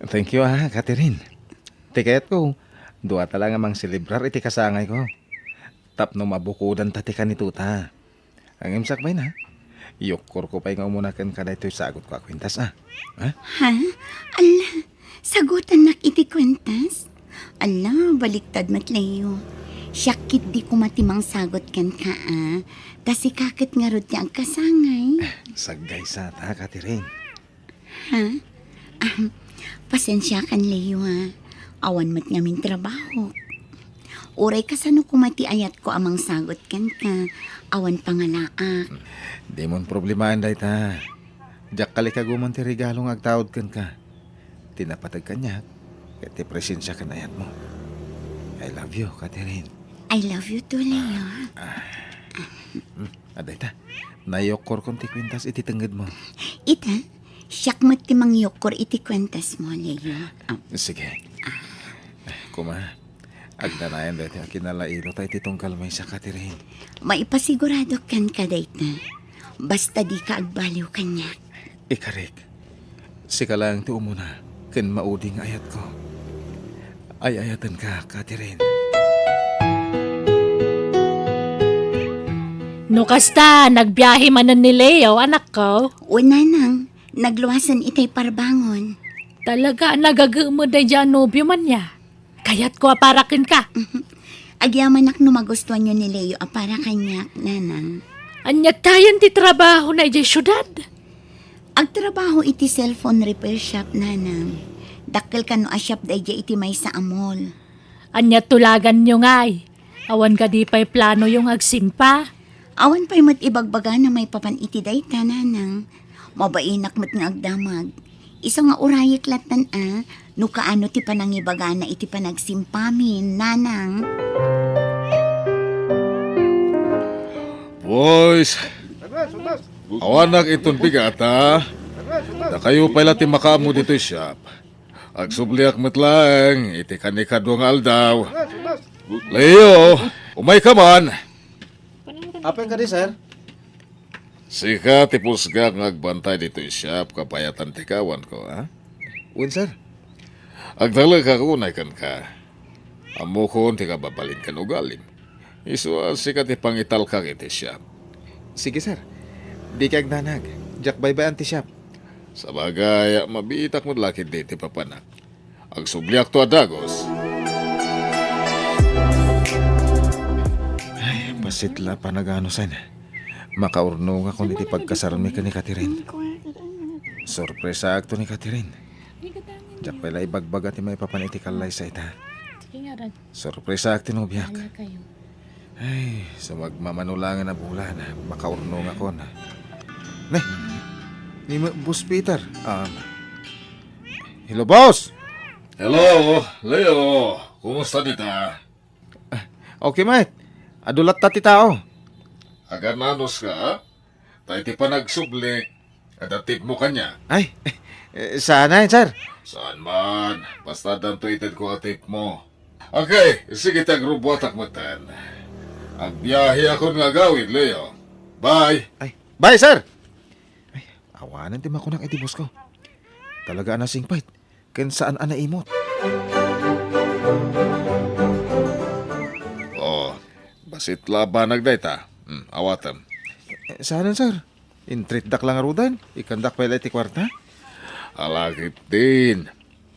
Thank you, ah, Catherine. Ti kayatko, duata la nga mangselebrar iti kasangayko. Tapno mabukodanta ti kanituta. Ngem sakbay na, yukkorko pay nga umuna kenka daytoy sagutko a kuentas, ah. Ha? Ha? Ala, sagutannak iti kuentas? Ala, baliktad met, Leo. Siak ketdi koma ti mangsagut kenka, ah. Ta sika ket ngarud ti agkasangay. Saggaysata, Catherine. Ha? Ahem, pasensiakan, Leo, ha. Awan met ngamin trabahok. Uray kasano koma ti ayatko a mangsagut kenka, awan pangalaak. Dimon problemaen dayta. Diak kalikaguman ti regalo nga agtaud kenka. Ti napateg kaniak, ket ti presensia ken ayatmo. I love you, Catherine. I love you too, Leo. Ah, ah. Hmm, adda ita. Nayukkorkon ti kuentas iti tengngedmo. Ita, siak met ti mangyukkor iti kuentasmo, Leo. Ah. Sige. Koma, agnanayon daytoy a kinalailo ta iti tunggal maysa, Catherine. Maipasigurado kenka dayta. Basta dika agbaliw kaniak. Ikarik. Sika laeng ti umuna ken maudi nga ayatko. Ay-ayatenka, Catherine. No kasta, nagbiahe manen ni Leo, anakko? Wen, nanang, nagluasen itay parbangon. Talaga, nagagemed daydiay a nobio man ya. Kayatko a para kenka. Agyamanak no magustuanyo ni Leo a para kaniak, nanang. Ania tayen ti trabahona idiay siudad? Agtrabaho iti cellphone repair shop, nanang. Dakkel kano a shop daydiay iti maysa a mall. Ania tulaganyo ngay? Awan kadi pay planoyo nga agsimpa? Awan pay met ibagbagana maipapan iti dayta, nanang. Mabainak met nga agdamag. Isu nga urayek lattan a, no kaano ti panangibagana iti panagsimpamin, nanang. Boys, awanak inton bigata. Dakayo pay la ti makaammo ditoy shop. Agsubliak met laeng iti kanikadua nga aldaw. Leo, umayka man. Apay kadi, sir? Sika ti pusgak nga agbantay ditoy shop, kabayatan ti kawanko, ha? Wen, sir. Agtalekak unay kenka. Ammokon ti kababalin ken ugalim. Isu a sika ti pangitalkak iti shop. Sige, sir. Dika agdanag. Diak baybay-an ti shop. Sabagay, mabiitak met la ketdi ti papanak. Agsubliakto a dagus. Ay, bassit la panaganusen. Makaurnongakon iti pagkasarmi ken ni Catherine. Sorpresaakto ni Catherine. Diak pay la ibagbaga ti maipapan iti kallaysa ita. Sorpresaak ti nobiak. Ay, sumagmamano laeng a bulan, makaurnongakon. Ne, ni Boss Peter. Um, hello, boss! Hello, Leo. Kumusta dita? Ah, okay, met. Adu latta ti tao. Agan-anuska? Ta iti panagsubli, adda tipmo kaniak. Ay, eh, saan, sir? Saan man. Basta addanto itedko a tipmo. Okay, sige, ti agrubuatak metten. Agbiaheakon nga agawid, Leo. Bye. Ay, bye, sir. Ay, awanen ti makunak iti boss ko. Talaga a nasingpet ken saan a naimut. Oh, bassit la a banag dayta. Hmm, awatem. Eh, saanen, sir? Intreatdak la ngaruden, ikkandak pay la iti kuarta? Ala ketdin.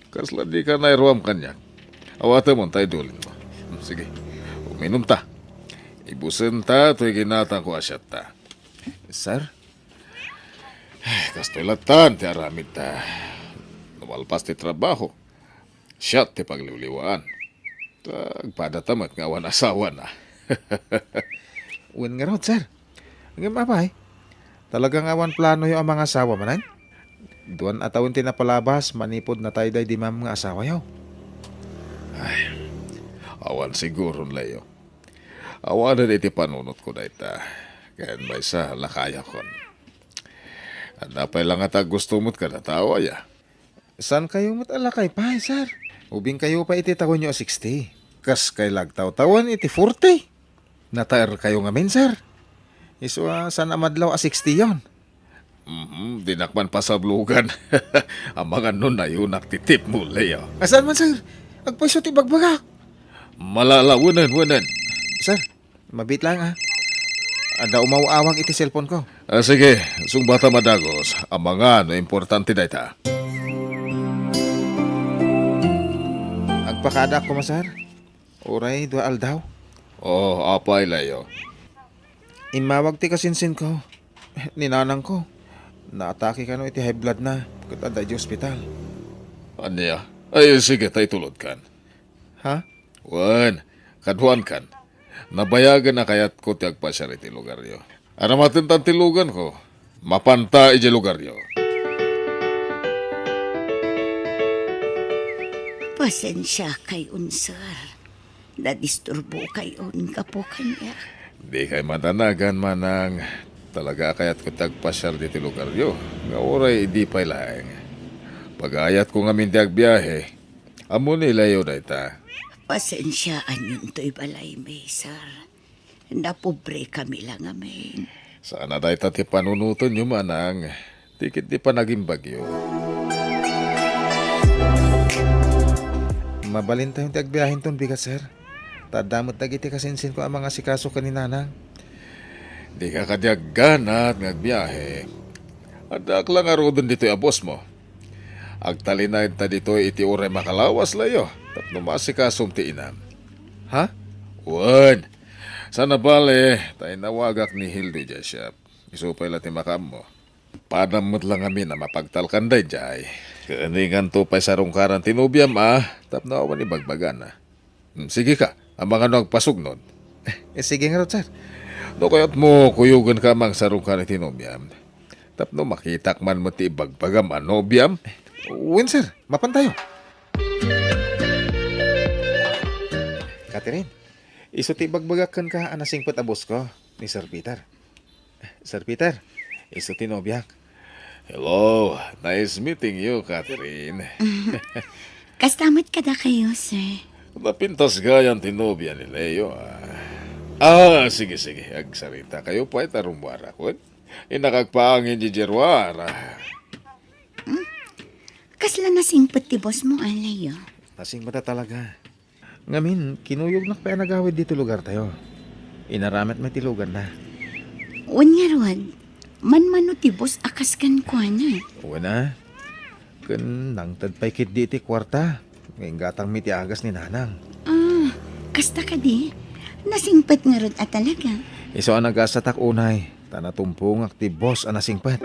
Kasla dika nairuam kaniak. Awatemon ta idulinmo. Hmm, sige. Uminumta. Ibusenta toy ginatangko a siatta. Sir? Kastoy latta ti aramidta. No malpas ti trabaho, siak ti pagliwliwaan. Ta agpadata met nga awan asawana. Wen ngarud, sir. Ngem apay, talaga nga awan planoyo a mangasawa manen? Duan a tawen ti napalabas manipud natayday di ma'am nga asawayo. Ay, awan siguron, Leo. Awanen iti panunotko dayta. Ken maysa, lakayakon. Adda pay la ngata a gusto met kada tao, aya? Saankayo met a lakay pay, sir? Ubingkayo pay iti tawenyo a sixty. Kas kay la agtawtawen iti forty. Nataerkayo ngamin, sir. Isu a saan a madlaw a sixty yon. Mhm, dinak man pasablogan. Amangan no nayunak ti tipmo, Leo. A, saan man, sir? Agpayso ti bagbagak. Malala, wenen, wenen. Sir, mabiit lang, ah. Adda umaw-awag iti cellphone ko. Ah, sige, sungbatam a dagus. Amangan no importante dayta. Agpakadaak koma, sir. Uray dua aldaw. Oh, apay, Leo? Immawag ti kasinsinko, ni nanangko. Naatake kano iti high blood na, ket adda idiay ospital. Ania? Ay, sige, ta itulodkan. Ha? Wen, kaduankan. Nabayagen a kayatko ti agpasiar iti lugaryo. Aramatentan ti luganko. Mapanta idiay lugaryo. Pasensiakayon, sir. Nadisturbokayon gapu kaniak. Dikay madanagan, manang. Talaga a kayatko ti agpasiar ditoy lugaryo. Nga uray idi pay laeng. Pagayatko ngamin ti agbiahe. Ammo ni Leo dayta. Pasensiaanyon toy balaymi, sir. Napobrekami la ngamin. Saan a dayta ti panunotenyo, manang. Ti ket ti panagimbagyo. Mabalintayon ti agbiahenton bigat, sir. Ta adda met dagiti kasinsinko a mangasikaso ken ni nanang. Dika kadi agganat nga agbiahe. Addaak la ngaruden ditoy a boss mo. Agtalinaedta ditoy iti uray makalawas, Leo, tapno maasikasom ti inam. Ha? Wen, sana bale, ta inawagak ni Hildo idiay shop. Isu pay la ti makaammo. Padam met la ngamin a mapagtalkan daydiay. Kaaninganto pay sarungkaran ti nobiam a tapno awan ibagbagana. Hmm, sige ka, amangan no agpasugnod. Eh, sige ngarud, sir. No kayatmo, kuyogenka a mangsarungkar iti nobiam. Tapno makitak man met ti ibagbagam a nobiam. Wen, sir, mapantayo. Catherine, isu ti ibagbagak kenka a nasingpet a boss ko, ni Sir Peter. Sir Peter, isu ti nobiak. Hello, nice meeting you, Catherine. Kasta met kadakayo, sir. Napintas gayan ti nobia ni Leo, ah. Ah, sige, sige. Agsarita kayo pay ta rummuarak, wen? Innak agpaangin diay ruar, ah. Hmm? Kasla nasingpet ti boss mo, a, Leo? Nasingpet a talaga. Ngamin, kinuyognak pay a nagawid ditoy lugartayo. Inaramid met ti luganna. Wen ngarud, manmano ti boss a kas kenkuana? Wen a. Ken nangted pay ketdi iti kuarta nga inggatangmi ti agas ni nanang. Ah, kasta kadi? Nasingpet ngarud a talaga? Isu a nagasatak unay, ta natumpongak ti boss a nasingpet.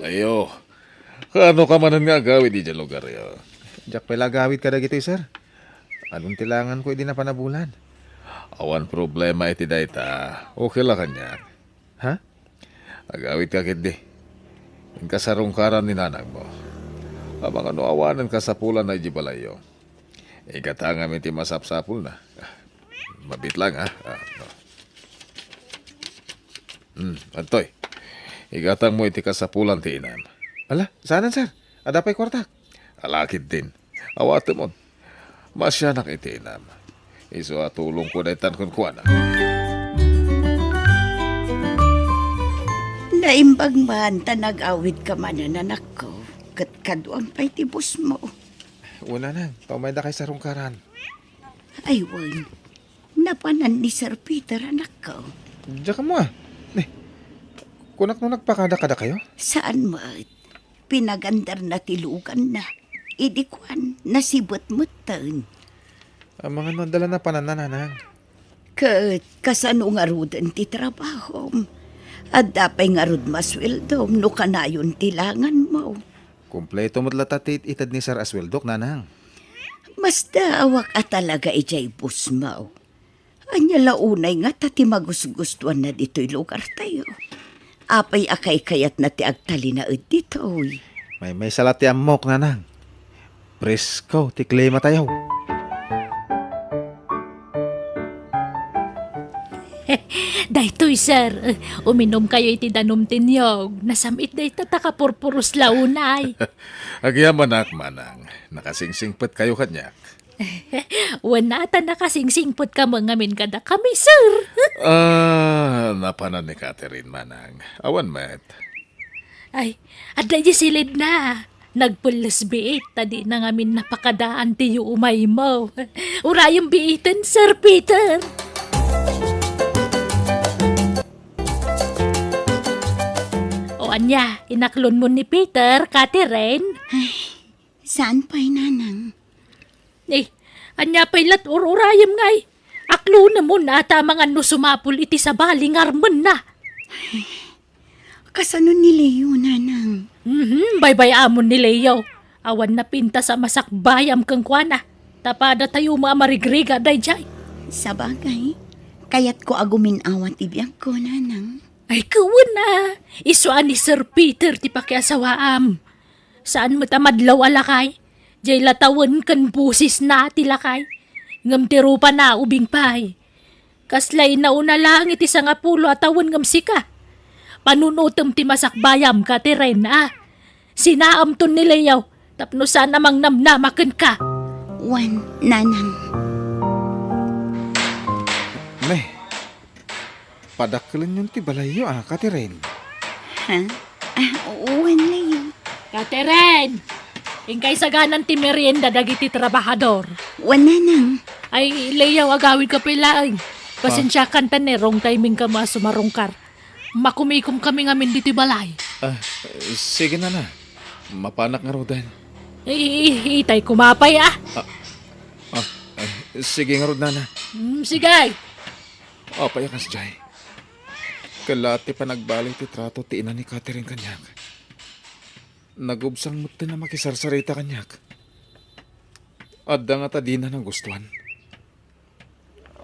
Leo, kaano ka manen nga agawid idiay lugaryo? Diak pay la agawid kadagitoy, sir. Adun ti langanko idi napan a bulan. Awan problema iti dayta. Okay la kaniak. Ha? Agawidka ketdi. Inka sarungkaran ni nanangmo. Amangan no awanen kasapulanna idiay balayyo. Igatangam iti masapsapulna. Ah, mabit lang, ha? Ah, no. Hmm, adtoy. Igatangmo iti kasapulan ti inam. Ala, saanen, sir? Adda pay kuartak. Ala, ketdin. Awatemon. Maasianak iti inam. Isu a tulongko daytan kenkuana. Naimbag man ta nag-awidka manen, anakko, ket kaduam pay ti busmo. Wen, nanang, ta umayda kay sarungkaran. Ay, wen. Napanan ni Sir Peter, anakko. Diak ammo, ah. Ne, kunak no nagpakada kadakayo? Saan met. Pinagandarna ti luganna. Idi kuan, nasibet metten. Amangan no adda la napananna, nanang. Ket kasano ngaruden ti trabahom? Adda pay ngarud masueldom no kanayon ti langanmo? Kompleto met latta ti it-ited ni Sir a sueldok, nanang. Masdaawak a talaga idiay busmo. Ania la unay ngata ti magusgustuanna ditoy lugartayo? Apay a kaykayatna ti agtalinaed ditoy? Maymaysa la ti ammok, nanang. Presko ti klimatayo. Daytoy, sir. Uminumkayo iti danum ti niyog. Nasam-it dayta ta kapurpuros la unay. Agyamanak, manang. Nakasinsinpetkayo kaniak. Wen a, ta nakasingsingpetka met ngamin kadakami, sir. Ah, napanan ni Catherine, manang. Awan met. Ay, adda idiay silidna. Nagpelles biit, ta dina ngamin napakadaan ti yuumaymo. Urayem biiten, Sir Peter. O ania, inaklonmo ni Peter, Catherine? Ay, saan pay, nanang? Eh, ania pay lat ur-urayem ngay? Aklonemon a ta amangan no sumapul iti sabali nga armenna. Kasano ni Leo, nanang? Mhm, baybay-amon ni Leo. Awan napintas a masakbayam kenkuana. Ta padatayo met a marigrigat daydiay. Sabagay, kayatko a gumin-awa ti biagko, nanang. Ay, wen a, isu a ni Sir Peter ti pakiasawaam. Saan met a madlaw a lakay. Diay latawen ken bosesna ti lakay. Ngem ti rupana ubing pay. Kasla inauna laeng iti sangapulo a tawen ngem sika. Panunotem ti masakbayam, Catherine, a. Sinaamton ni Leo tapno saan a mangnamnama kenka. Wen, nanang. Ne, padakkelenyon ti balayyo, a, Catherine? Ha? Ah, wen, Leo. Catherine! Inkay saganan ti merienda dagiti trabahador. Wen, nanang. Ay, Leo, agawidka pay laeng. Ah. Pasensiakan ta ne, wrong timing kamo a sumarungkar. Makumikomkami ngamin ditoy balay. Ah, sige, nana. Mapanak ngaruden. I-, i-, itay koma pay, ah. Ah, ah, ah, sige ngarud, nana. Mm, sige. Apay a kasdiay? Ket la ti panagbali ti trato ti ina ni Catherine kaniak. Nagubsang metten a makisarsarita kaniak. Adda ngata dina nagustuan.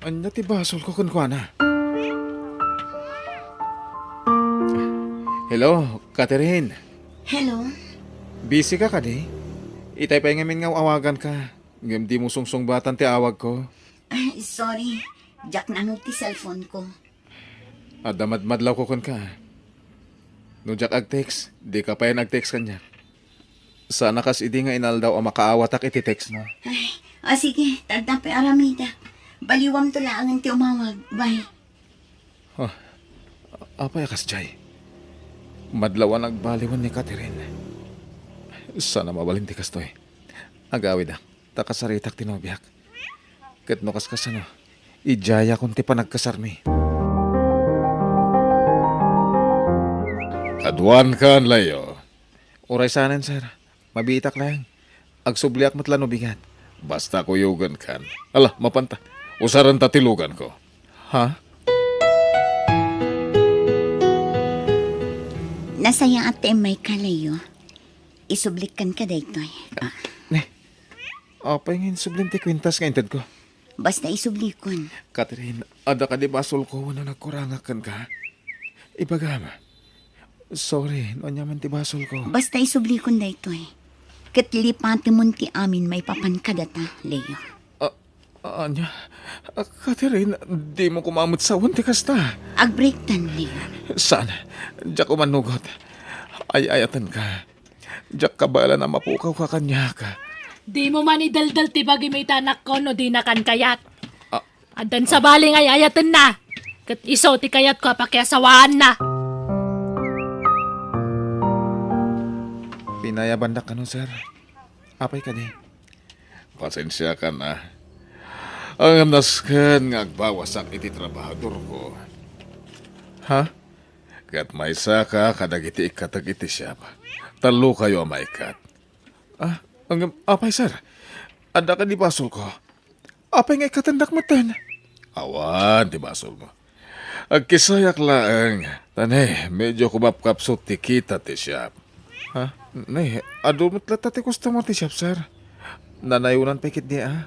Ania ti basolko kenkuana? Hello, Catherine. Hello. Busy ka kadi? Itay pay ngamin nga awaganka. Ngem dimo sungsungbatan ti awagko. Ah, sorry. Diak nangeg ti cellphone ko. Adda madmadlawko kenka. No diak ag-text, dika payen ag-text kaniak. Saan a kas idi nga inaldaw a makaawatak iti text mo. Ay, ah, sige, tadna pay aramida. Baliwamto laengen ti umawag. Bye. Ah, apay a kasdiay? Madlaw a nagbaliwen ni Catherine. Saan a mabalin ti kastoy. Agawidak. Ta kasaritak ti nobiak. Ket no kaskasano, idiayakon ti panagkasarmi. Kaduankan, Leo. Uray saanen, sir. Mabiitak laeng. Agsubliak met la no bigat. Basta kuyogenkan. Ala, mapanta. Usarenta ti luganko. Ha? Nasayaat ti immayka, Leo. Isublikkan ka daytoy. Ah. Ne. Apay nga insublim ti kwintas nga intedko? Basta isublikon. Catherine, adda kadi basolko wenno nagkurangak kenka? Ibagam, Sorry, no ania man ti basolko. Basta isublikon daytoy. Ket lipatemon ti amin maipapan kadata, Leo. Ah, ania? Ah, Catherine, dimo koma met sawen ti kasta. Agbreaktan, Leo. Saan? Diak umanugot. Ay-ayatenka. Diak kabaelan a mapukawka kaniak. Dimo man ideldel ti bagim ita, anakko, no dinakan kayat. Ah. Addan sabali nga ay-ayatenna. Ket isu ti kayatko a pakiasawaanna. Pinayabandak kano, sir. Apay kadi? Pasensiakan a. Ngem nasken nga agbawasak iti trabahadorko. Ha? Ket maysaka kadagiti ikkatek iti siap. Tallokayo a maikkat. Ah, ngem apay, sir? Adda kadi basolko? Apay nga ikkatendak metten? Awan ti basolmo. Agkisayak laeng. Ta ne, medyo kumapkapsut ti kita ti siap. Ha? Ne, adu met latta ti customer ti siap, sir. Nanayonan pay ketdi, a?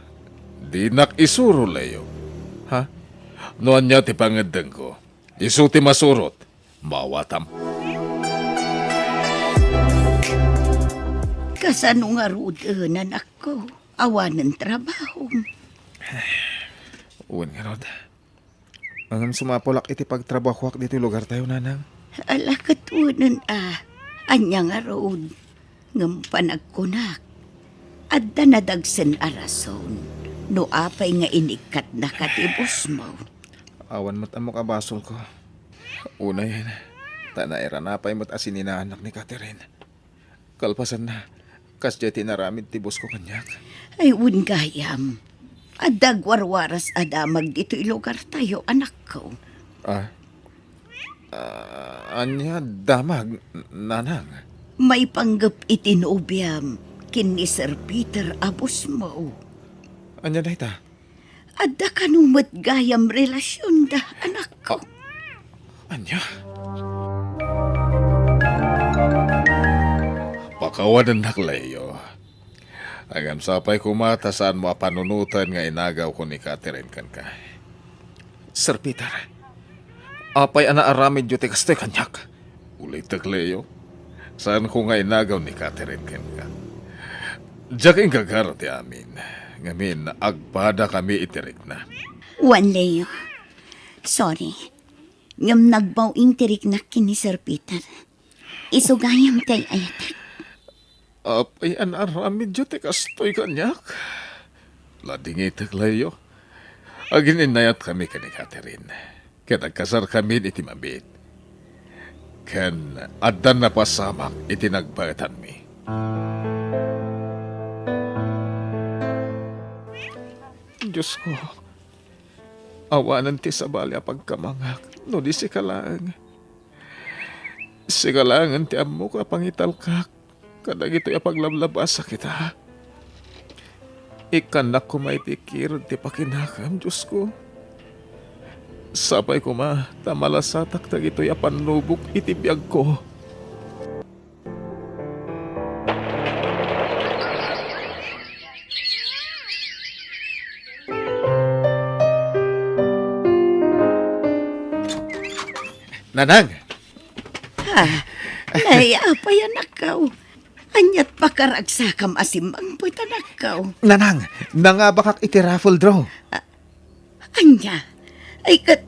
Dinak isuro, Leo. Ha? No ania ti pangeddengko, isu ti masurot. Maawatam. Kasano ngaruden, anakko? Awanen trabahom? Wen ngarud. Ngem sumapulak iti pagtrabahoak ditoy lugartayo, nanang. Ala, ket wenen a. Ania ngarud? Ngem panagkunak, adda nadagsen a rason no apay nga inikkatnaka ti bosmo. Awan met ammok a basolko. Unayen, ta nairana pay met a sininaanak ni Catherine. Kalpasanna, kasdiay ti inaramid ti bosko kaniak. Ay, wen gayam. Adda agwarwaras a damag ditoy lugartayo, anakko. Ah? Ah, ania damag, nanang? Maipanggep iti nobiam ken ni Sir Peter a bosmo. Ania dayta? Adda kano met gayam relasionda, anakko. Ah, ania? Pakawanennak, Leo. Ngem sapay koma ta saanmo a panunoten nga inagawko ni Catherine kenka. Sir Peter, apay a naaramidyo ti kastoy kaniak? Ulitek, Leo, saanko nga inagaw ni Catherine kenka. Diak inggagara ti amin, ngamin agpadakami iti rikna. Wen, Leo. Sorry. Ngem nagbaw-ing ti riknak ken ni Sir Peter. Isu gayam ti ay-ayatek. Apay a naaramidyo ti kastoy kaniak? Ladingitek, Leo. Agin-innayatkami ken ni Catherine, ket agkasarkami iti mabiit. Ken addan napasamak iti nagbaetanmi. Diosko, awanen ti sabali a pagkamangak no di sika laeng. Sika laengen ti ammok a pangitalkak kadagitoy a paglablabasak ita. Ikkannak koma iti kirud ti pakinakam, Diosko. Sapay koma ta malasatak dagitoy a pannubok iti biagko. Nanang! Ha? Nay, apay, anakko? Ania't pakaragsakam a simmangpet, anakko? Nanang, nangabakak iti raffle draw. Ah, ania? Ay, ket,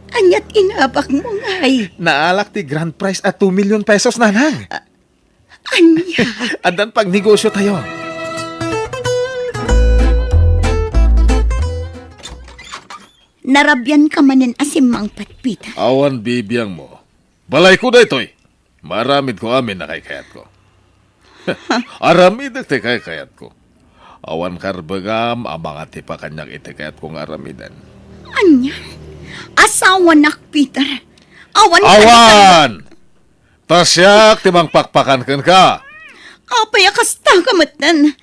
ania't inabakmo, ngay? Naalak ti grand prize a two million pesos, nanang. Ah, ania? Addan pagnegosyotayo. Narabianka manen a simmangpet, Peter. Awan bibiangmo. Balayko daytoy. Maaramidko amin a kaykayatko. Aramidek ti kaykayatko. Awan karbengam a mangatipa kaniak iti kayatko nga aramiden. Ania? Asawanak, Peter. Awan. Awan! Ta siak ti mangpakpakan kenka. Apay a kasta ka metten?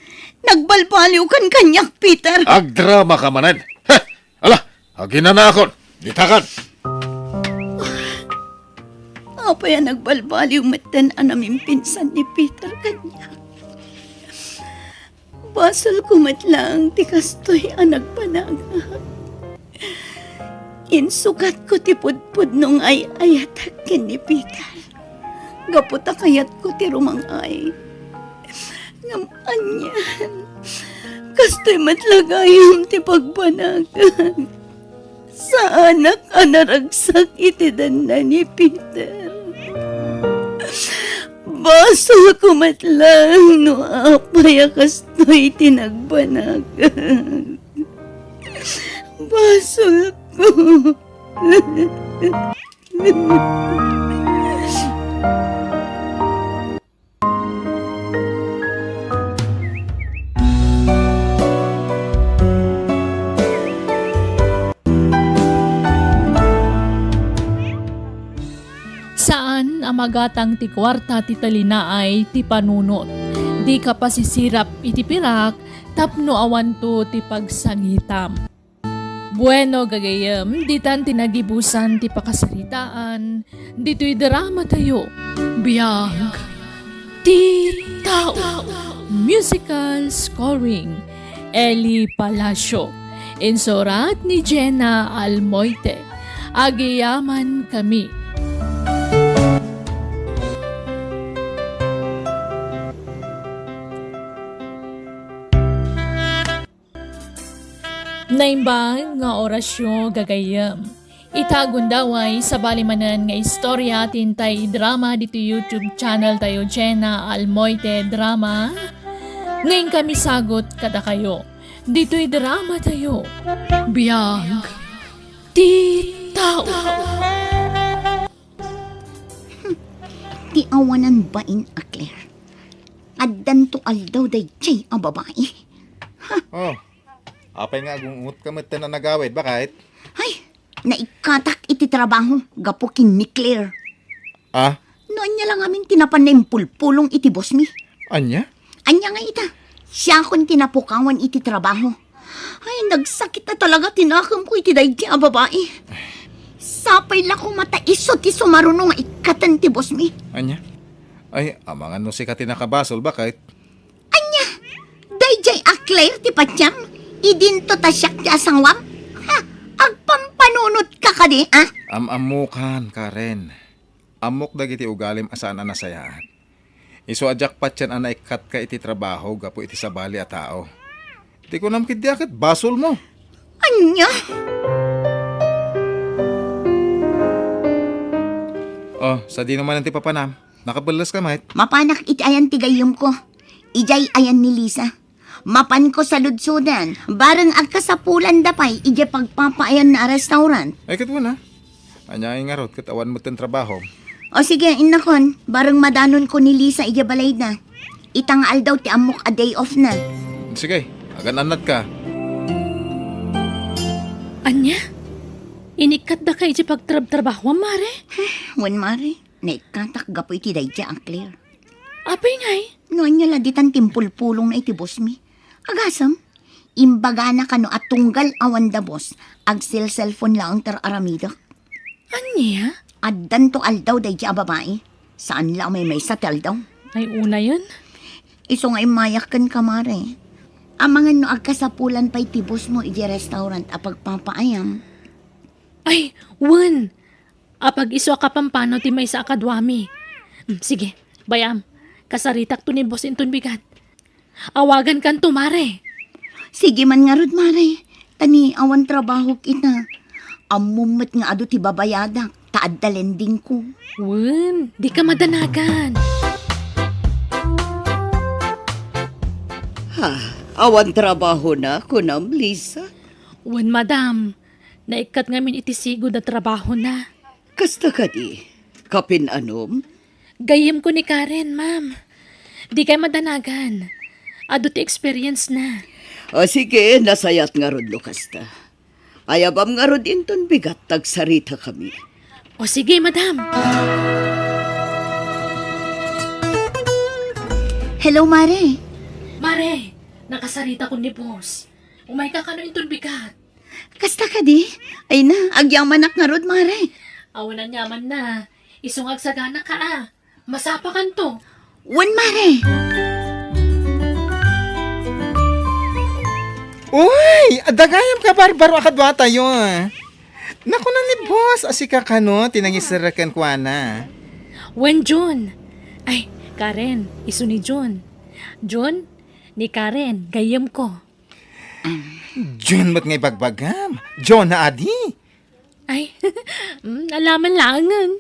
Nagbalbaliwkan kaniak, Peter. Agdramaka manen. Heh! Ala, aginanakon. Ditakan. Apay a nagbalbaliw metten a namimpinsan ni Peter kaniak? Basolko met laeng ti kastoy a nagpanagak. Insukatko ti pudpudno nga ay-ayatek ken ni Peter. gapu ta kayatko ti rumang-ay. Ngem anian, kastoy met la gayam ti pagbanag. Saanak a naragsak iti denna ni Peter. Basolko met laeng no apay a kastoy ti nagbanag. Basolko. Saan a magatang ti kuarta ti talinaay ti panunot. Dika pasisirap iti pirak tapno awanto ti pagsangitam. Bueno, gagayyem, ditan ti nagibusan ti pakasaritaan ditoy dramatayo, Biag ti Tao. Musical scoring, Eli Palacio. Insurat ni Jenna Almoite. Agyamankami. Naimbag nga orasyo, gagayyem. Ita gundaway, sabali manen nga istorya ti intay idrama ditoy YouTube channel tayo, Jenna Almoite Drama. Nga inkami sagut kadakayo ditoy drama tayo, Biag ti Tao. Ti awanan bain a Claire. Addanto aldaw daydiay a babai. Oh, apay nga agungotka metten a nagawid, bakit? Ay, naikkatak iti trabaho gapu ken ni Claire. Ah? No ania la ngamin ti napan naimpulpulong iti boss mi. Ania? Ania nga ita, siakon ti napukawan iti trabaho. Ay, nagsakit na talaga ti nakemko iti daydi a babai. Sapay la koma ta isu ti sumaruno nga ikkaten ti boss mi. Ania? Ay, amangan no sika ti nakabasol, bakit? Ania? Daydiay a Claire ti patiam? Idinto ta siak ti asawam? Ha? Agpampanunotka kadi, ah? Am-ammokan, Karen. Ammok dagiti ugalim a saan a nasayaat. Isu a diak patien a naikkatka iti trabaho gapu iti sabali a tao. Ti kunam ketdi a ket basolmo. Ania? Oh, sadino manen ti papanam? Nakabelleska met? Mapanak iti ayan ti gayyemko. Idiay ayan ni Lisa. Mapanko saludsodan, bareng agkasapulanda pay idiay pagpapaayanna a restaurant. Ay, ket wen a. Ania ngarud, ket awan metten trabahom? O sige, innakon, bareng madanonko ni Lisa idiay balayda. Ita nga aldaw ti ammok a day off na. Sige, agan-annatka. Ania? Inikkatdaka idiay pagtrabtrabahoam, Mare? Wen, Mare. Naikkatak gapu iti daydiay a Claire. Apay ngay? No ania la ditan ti impulpulongna iti boss mi. Agasem, imbagana kano a tunggal awanda boss, agselselpon laeng ti ar-aramidek. Ania? Addanto aldaw daydiay a babai. Saan la a maymaysa ti aldaw. Ay, unayen? Isu nga immayak kenka, Mare. Amangan no agkasapulan pay ti boss mo idiay restaurant a pagpapaayam. Ay, wen! Apag-isu a kapampanaw ti maysa a kaduami. Mm, sige, bay-am. Kasaritakto ni boss inton bigat. Awagankanto, Mare. Sige man ngarud, Mare. Ta ni awan trabahok ita. Ammom met nga adu ti babayadak, ta adda lendingko. Wen, dika madanagan. Ha, awan trabahona, kunam, Lisa? Wen, madam. Naikkat ngamin iti sigud a trabahona. Kasta kadi? Kapin-anom? Gayyemko ni Karen, ma'am. Dikay madanagan. Adu ti experience na. O sige, nasayaat ngarud no kasta. Ayabam ngarud inton bigat ta agsaritakami. O sige, madam. Hello, Mare. Mare, nakasaritakon ni boss. Umayka kano inton bigat? Kasta kadi? Ay na, agyamanak ngarud, Mare. Awan aniamanna. Isu nga agsaganaka a. Masapakanto. Wen, Mare. Uy, adda gayam kabarbaro a kaduatayo. Nakunan ni boss a sika kano ti nangiserrek kenkuana. Wen, Jun. Ay, Karen, isu ni Jun. Jun, ni Karen, gayyemko. Jun met nga ibagbagam. Jun na adi. Ay, mm, alaman laengen.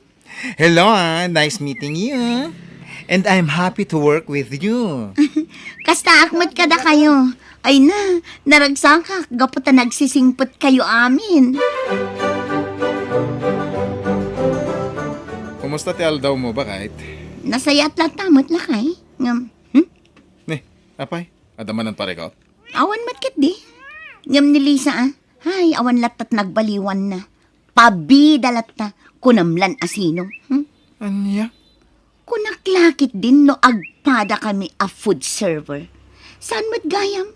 Hello, ah. Nice meeting you. And I'm happy to work with you. Kastaak met kadakayo. Ay na, naragsakak gapu ta nagsisingpetkayo amin. Kumusta ti aldawmo, baket? Nasayaat latta met, lakay. Ngem, hmm? Ni, apay, adda manen parikot? Awan met ketdi. Ngem ni Lisa, ah. Ay, awan latta ti nagbaliwanna. Pabida latta, kunam lan a sino. Hmm? Ania? Kunak la ketdin no agpadakami a food server. Saan met gayam?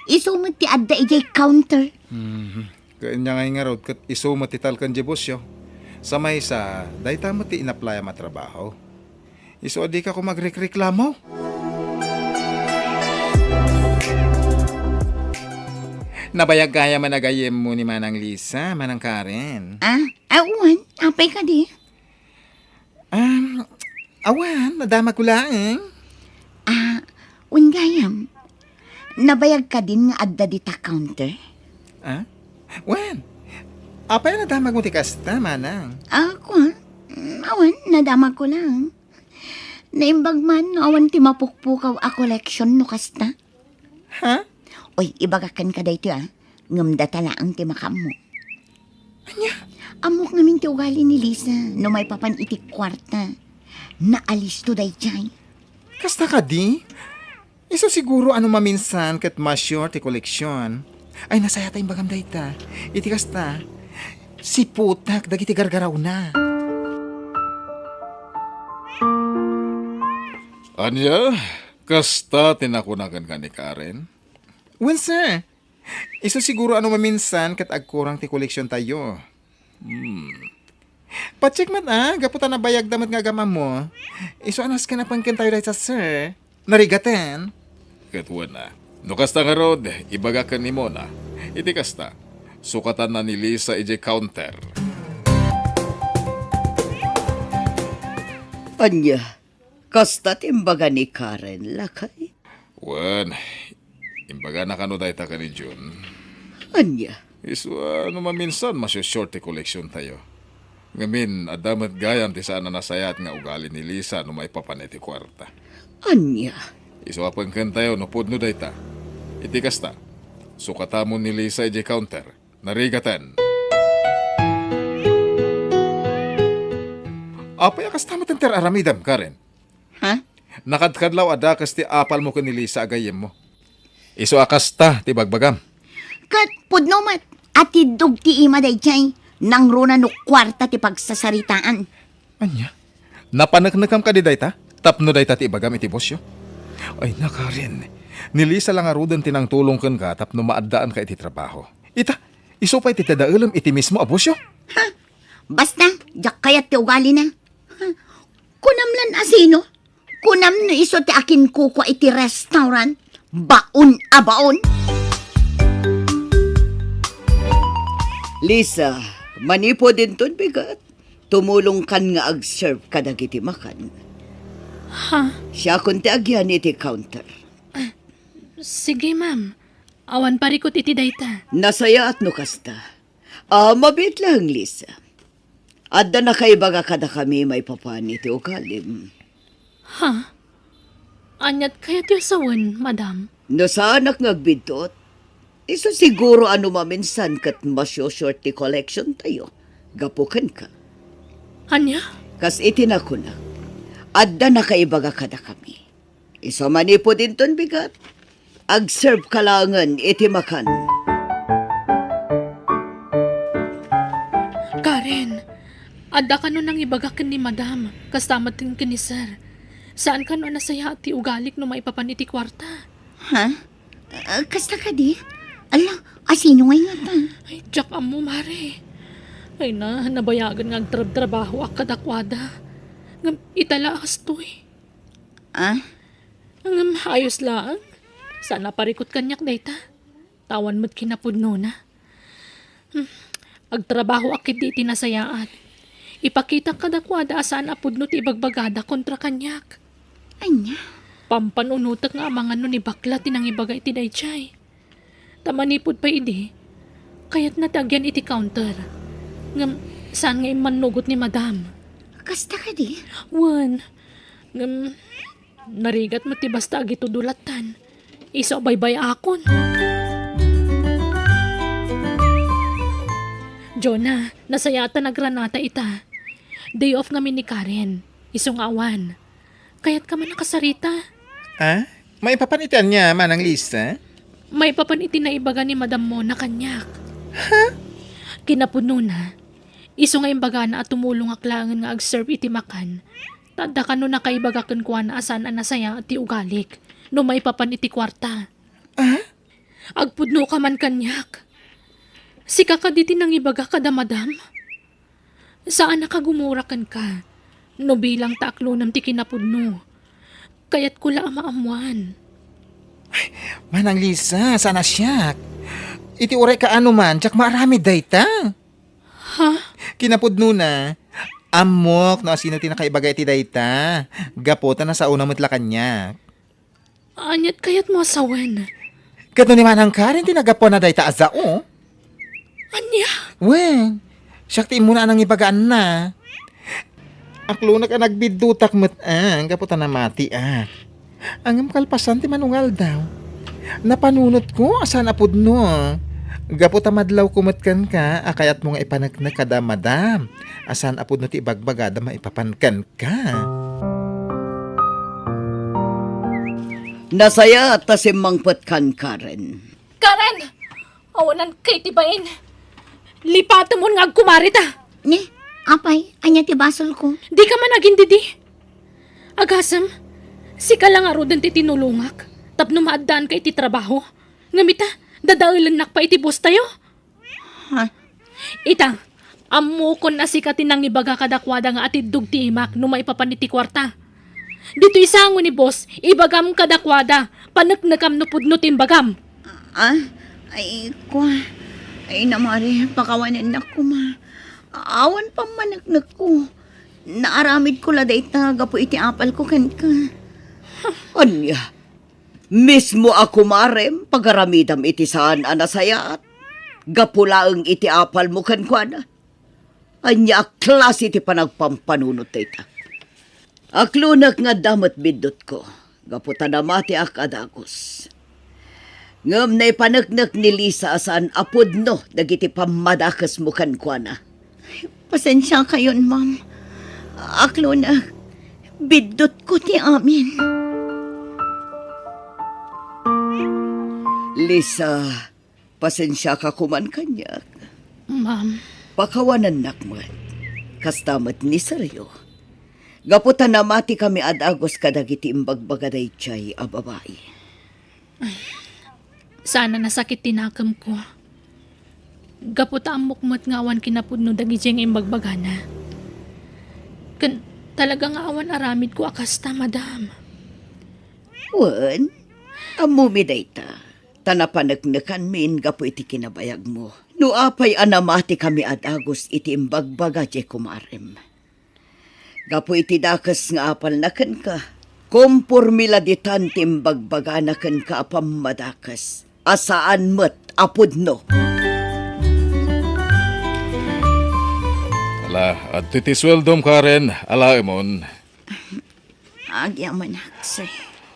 Isu met ti adda idiay counter. Mhm. Ket ania ngay ngarud ket isu met ti talken diay bosyo. Sa maysa, dayta met ti inaplayam a trabaho. Isu a dika koma agrekreklamo. Nabayag gayam a nagayyemmo ni Manang Lisa, Manang Karen. Ah, awan. Apay kadi? Um, awan, nadamagko laeng. Ah, wen gayam. Nabayag kadin nga adda dita counter? Ah? Wen, apay a nadamagmo ti kasta, Manang? Ah, kua? Mm, awan, nadamagko lang. Naimbag man no awan ti mapukpukaw a koleksyon no kasta. Ha? Oy, ibagak kenka daytoy, ah. Ngem data laeng ti makaammo. Ania? Ammok ngamin ti ugali ni Lisa no maipapan iti kuarta. Naalisto daydiay. Kasta kadi? Isu siguro a no maminsan ket mature ti koleksyon. Ay, nasayaat a imbagam dayta. Iti kasta, siputak dagiti gargarawna. Ania? Kasta ti nakuna kenka ni Karen? Wen, sir. Isu siguro a no maminsan ket agkurang ti koleksiontayo. Hmm. Pacheck met, ah, gapu ta nabayagda met nga agam-ammo. Isu a nasken a pangkentayo dayta, sir. Narigaten. Ket wen, ah. No kasta ngarud, ibagak ken ni Mona. Iti kasta, sukatanna ni Lisa idiay counter. Ania, kasta ti imbaga ni Karen, lakay? Wen, imbagana kano dayta ken ni Jun. Ania? Isu a no maminsan, masiusior ti koleksiontayo. Ngamin, adda met gayam ti saan a nasayaat nga ugali ni Lisa no maipapan iti kuarta. Ania? Isu a pangkentayo no pudno dayta. Iti kasta, sukatamon ni Lisa idiay counter. Narigaten. Apay a kasta met ti ar-aramidem, Karen? Ha? Nakadkadlaw a dakes ti apalmo ken ni Lisa a gayyemmo. Isu a kasta ti bagbagam. Ket pudno met a tiddog ti ima daydiay, nangruna no kuarta ti pagsasaritaan. Ania? Napaneknekam kadi dayta? Tapno dayta ti ibagam iti bosyo? Ay, na, Karen. Ni Lisa la ngaruden ti nangtulong kenka tapno maaddaanka iti trabaho. Ita, isu pay ti tadaelem iti mismo a bosyo? Ha? Basta, diak kayat ti ugalina. Ha? Kunam lan a sino? Kunam no isu ti akinkukua iti restaurant? Baon a baon! Lisa, manipud inton bigat, tumulongkan nga ag-serve kadagiti makan. Ha? Siakon ti agian iti counter. Sige, ma'am. Awan parikut iti dayta. Nasayaat no kasta. Ah, mabiit laeng, Lisa. Adda nakaibaga kadakami maipapan iti ugalim. Ha? Aniat kayatyo a sawen, madam? No saanak nga agbiddut, isu siguro a no maminsan ket masiusior ti collection tayo, gapu kenka. Ania? Kas iti nakunak, adda nakaibaga kadakami. Isu manipud inton bigat, ag-serve ka laengen iti makan. Karen, adda kano nangibaga ken ni Madam, kasta met ken ni Sir. Saan kano a nasayaat ti ugalik no maipapan iti kuarta? Ha? Ah, kasta kadi? Ala, a sino ngay ngata? Ay, diak ammo, Mare. Ay na, nabayagen nga agtrabtrabahoak kadakuada. Ngem ita la a kastoy. Ah? Ngem ayos laeng. Saan a parikut kaniak dayta. Ta awan met kinapudnona. Hmm. Agtrabahoak ketdi iti nasayaat. Ipakitak kadakuada a saan a pudno ti ibagbagada kontra kaniak. Ania? Pampanunotek nga amangan no ni bakla ti nangibaga iti daydiay. Ta manipud pay idi, kayatna ti agyan iti counter. Ngem saan nga immannugot ni Madam. Kasta kadi? Wen, ngem narigat met ti basta agitudo lattan. Isu a baybay-akon. Jonah, nasayaat ta nagranata ita. Day off ngamin ni Karen. Isu nga awan. Kayatka man a kasarita? Ah? Maipapan iti ania, Manang Lisa? Maipapan iti naibaga ni Madam Mona kaniak. Ha? Kinapudnona, isu nga imbagana a tumulongak laengen nga ag-serve iti makan, ta adda kano nakaibaga kenkuana a saan a nasayaat ti ugalik no maipapan iti kuarta. Ah? Agpudnoka man kaniak. Sika kadi ti nangibaga kada Madam? Saanak a gumura kenka no bilang ta aklonem ti kinapudno. Kayatko la a maammoan. Manang Lisa, saan a siak. Iti uray kaano man, diak maaramid dayta. Ha? Kinapudnona, ammok no asino ti nakaibaga iti dayta. Gapu ta nasaona met la kaniak. Aniat kayatmo a sawen? Ket no ni Manang Karen ti naggapuan a dayta a sao? Ania? Wen, siak ti immuna a nangibagaanna. Aklonek a nagbiddutak met, ah, gapu ta namatiak. Ngem kalpasan ti manungaldaw, napanunotko a saan a pudno. Gapu ta madlawko met kenka a kayatmo nga ipaneknek kada Madam a saan a pudno ti ibagbagada maipapan kenka. Ka. Nasayaat ta simmangpetkan, Karen. Karen! Awananka iti bain. Lipatemon nga agkumarita. Ni, apay, ania ti basolko? Dika man agindidi. Agasem, sika la ngaruden ti tinulongak tapno maaddaanka iti trabaho. Ngem ita, dadaelennak pay iti boss tayo. Ha? Ita, ammokon a sika ti nangibaga kadakuada nga atiddog ti imak no maipapan iti kuarta. Ditoy sango ni boss, ibagam kadakuada, paneknekam no pudno ti imbagam. Ah? Ay, kua. Ay, namari, pakawanennak koma. Awan pammaneknekko. Naaramidko la dayta gapu iti apalko kenka. Ania? Mismo a kumarem, pagaramidam iti saan a nasayaat. Gapu laeng iti apalmo kenkuana. Ania a klase ti panagpampanunot dayta? Aklonek nga adda met biddutko, gapu ta namatiak a dagus. Ngem naipaneknek ni Lisa a saan a pudno dagiti pammadakesmo kenkuana. Pasensiakayon, ma'am. Aklonek, biddutko ti amin. Lisa, pasensiaka koman kaniak. Ma'am. Pakawanennak met. Kasta met ni Sergio. Gapu ta namatikami a dagus kadagiti imbagbaga daydiay a babai. Saan a nasakit ti nakemko. Gapu ta ammok met nga awan kinapudno dagidiay nga imbagbagana. Ken talaga nga awan aramidko a kasta, madam. Wen, ammomi dayta, ta napaneknekanmin gapu iti kinabayagmo. No apay a namatikami a dagus iti imbagbaga diay kumarem. Gapu iti dakes nga apalna kenka, kompormi la ditan ti imbagbagana kenka a pammadakes a saan met a pudno. Ala, adtoy ti sueldom, Karen. Alaemon. Agyamanak, sir.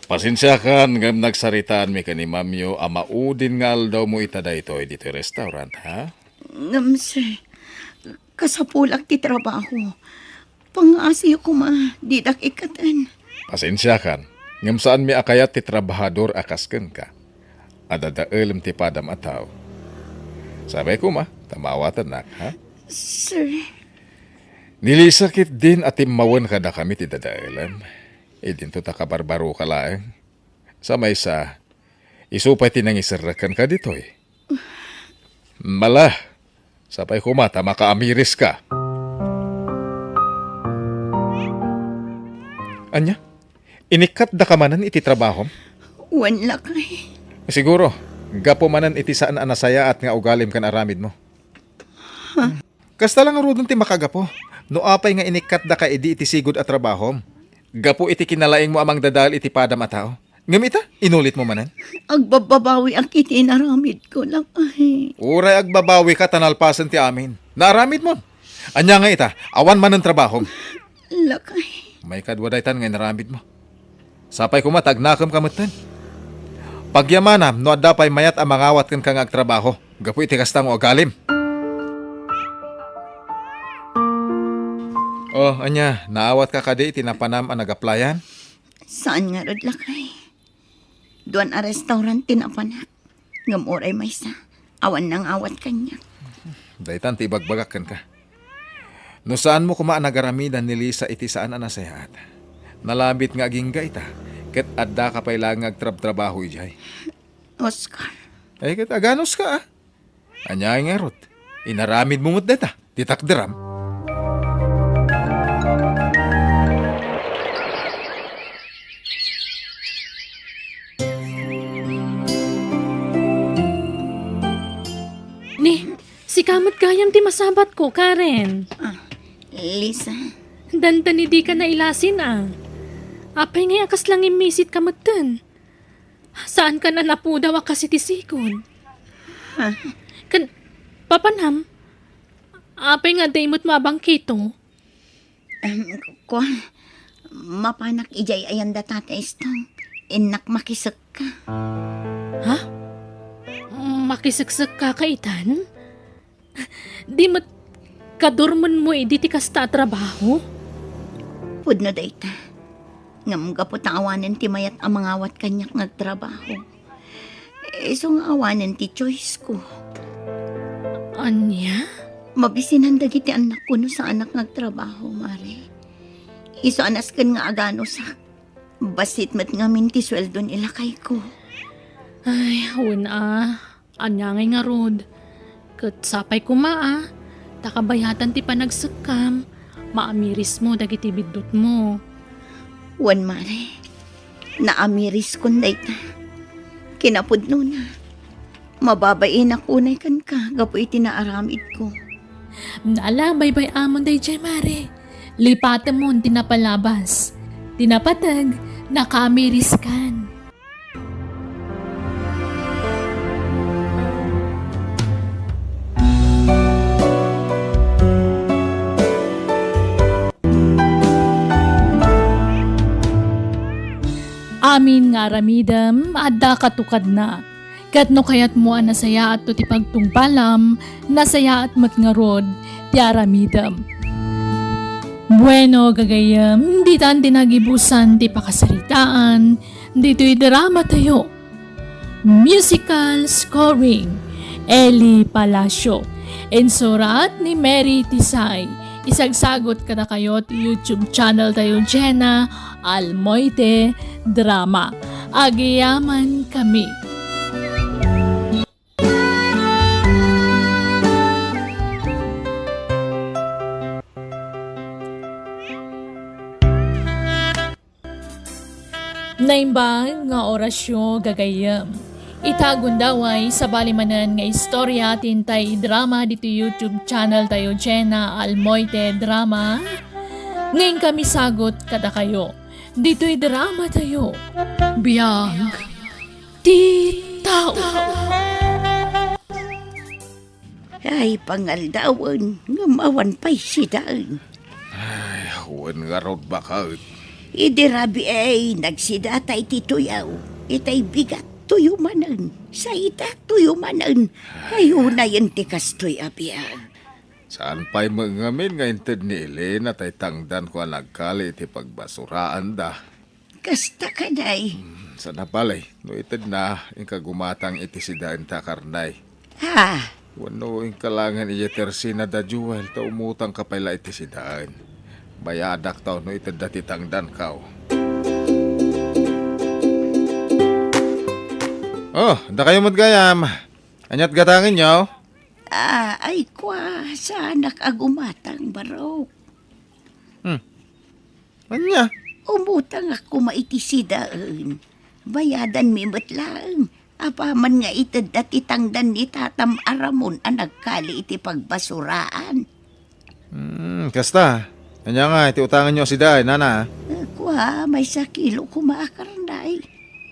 Pasensiakan ngem nagsaritaanmi ken ni Mamyo a maudin nga aldawmo ita daytoy ditoy restaurant, ha? Ngem, sir, kasapulak ti trabaho. Pangngaasiyo koma, didak ikkaten. Pasensiakan, ngem saanmi a kayat ti trabahador a kas kenka. Adadaelem ti padam a tao. Sapay koma, ta maawatannak, ha? Sir. Ni Lisa ketdin a timmawen kadakami ti dadaelem. Idinto ta kabarbaroka laeng. Sa maysa, isu pay ti nangiserrek kenka ditoy. Mala, sapay koma ta makaamiriska. Ania? Inikkatdaka manen iti trabahom? Wen, lakay. Siguro, gapu manen iti saan a nasayaat nga ugalim ken aramidmo. Kasta la ngaruden ti makagapu, no apay nga inikkatdaka idi iti sigud a trabahom. gapu iti kinalaingmo a mangdadael iti padam a tao. Ngem ita, inulitmo manen? Agbabbabawiak iti inaramidko, lakay. Uray agbabawika ta nalpasen ti amin. Naaramidmon. Ania nga ita, awan manen trabahom. Lakay. Maikadua daytan nga inaramidmo. Sapay koma ta agnakemka metten. Pagyamanam no adda pay mayat a mangawat kenka nga agtrabaho gapu iti kasta nga ugalim. Oh, ania, naawatka kadi iti napanam a nagaplayan? Saan ngarud, lakay. Duan a restaurant ti napanak. Ngem uray maysa, awan nangawat kaniak. Daytan ti ibagbagak kenka. No saanmo koma a nagaramidan ni Lisa iti saan a nasayaat, nalabit nga agingga ita, ket addaka pay laeng nga agtrabtrabaho idiay. Oscar. Ay, ket aganuska, a. Ania ngarud? Inaramidmo met dayta, ti takderam. Ni, sika met gayam ti masabatko, Karen. Ah, Lisa. Dandani dika nailasin, a. Apay ngay a kasla ngimmisit ka metten? Saankan a napudaw a kas iti sikod. Ha? Ken, papanam, apay nga adda imutmo a bangkito? Em, kua, mapanak idiay ayan da Tata Estong. Innak makisekka. Ha? Makiseksekka ka itan? Di met kadurmenmo idi ti kasta a trabaho? Pudno dayta. Ngem gapu ta awanen ti mayat a mangawat kaniak nga agtrabaho, isu nga awanen ti choice ko. Ania? Mabisinan dagiti annakko no saanak nga agtrabaho, Mare. Isu a nasken nga aganusak. Bassit met ngamin ti sueldo ni lakayko. Ay, wen a. Ania ngay ngarud? Ket sapay koma a, ta kabayatan ti panagsekkam, maamirismo dagiti biddutmo. Wen, Mare, naamiriskon dayta. Kinapudnona, mababainak unay kenka gapu iti naaramidko. Ala, baybay-amon daydiay, Mare. Lipatemon ti napalabas. Ti napateg, nakaamiriskan. Amin nga aramidem, adda katukadna. Ket no kayatmo a nasayaatto ti pagtungpalam, nasayaat met ngarud ti aramidem. Bueno, gagayyem, ditan ti nagibusan ti pakasaritaan ditoy dramatayo. Musical scoring, Eli Palacio. Insurat ni Mary Tisay. Isagsagot kadakayo ti YouTube channel tayo, Jenna Almoite Drama. Agyamankami. Naimbag nga orasyo, gagayyem. Ita gundaway, sabali manen nga istorya ti intay idrama ditoy YouTube channel tayo, Jenna Almoite Drama. Nga inkami sagot kadakayo ditoy drama tayo. Biag ti tao. Ay, pangaldawen, ngem awan pay sidaen. Ay, wen ngarud baket. Idi rabii, nagsidata iti tuyaw, itay bigat tuyo manen, sa ita tuyo manen. Ay, unayen ti kastoy a biag. Saan pay met ngamin nga inted ni Elena tay tangdanko a nagkali iti pagbasuraanda. Kasta kadi. Hmm, sana pala, eh. No itedna, inka gumatang iti sidaen ta karnay. Ha? Wenno inka laengen idiay tersina da Joel, ta umutangka pay la iti sidaen. Bayadak ta no itedda ti tangdankaw. Oh, dakayo met gayam. Aniat gatangenyo? Ah, ay kua, saanak a gumatang, barok. Hmm. Ania? Umutangak koma iti sidaen. Bayadanmi met laeng. Apaman nga itedda ti tangdan ni tatam a Ramon a nagkali iti pagbasuraan. Hmm, kasta. Ania nga, iti utanganyo a sida, ay, nana? Kua, maysa kilo koma a karne.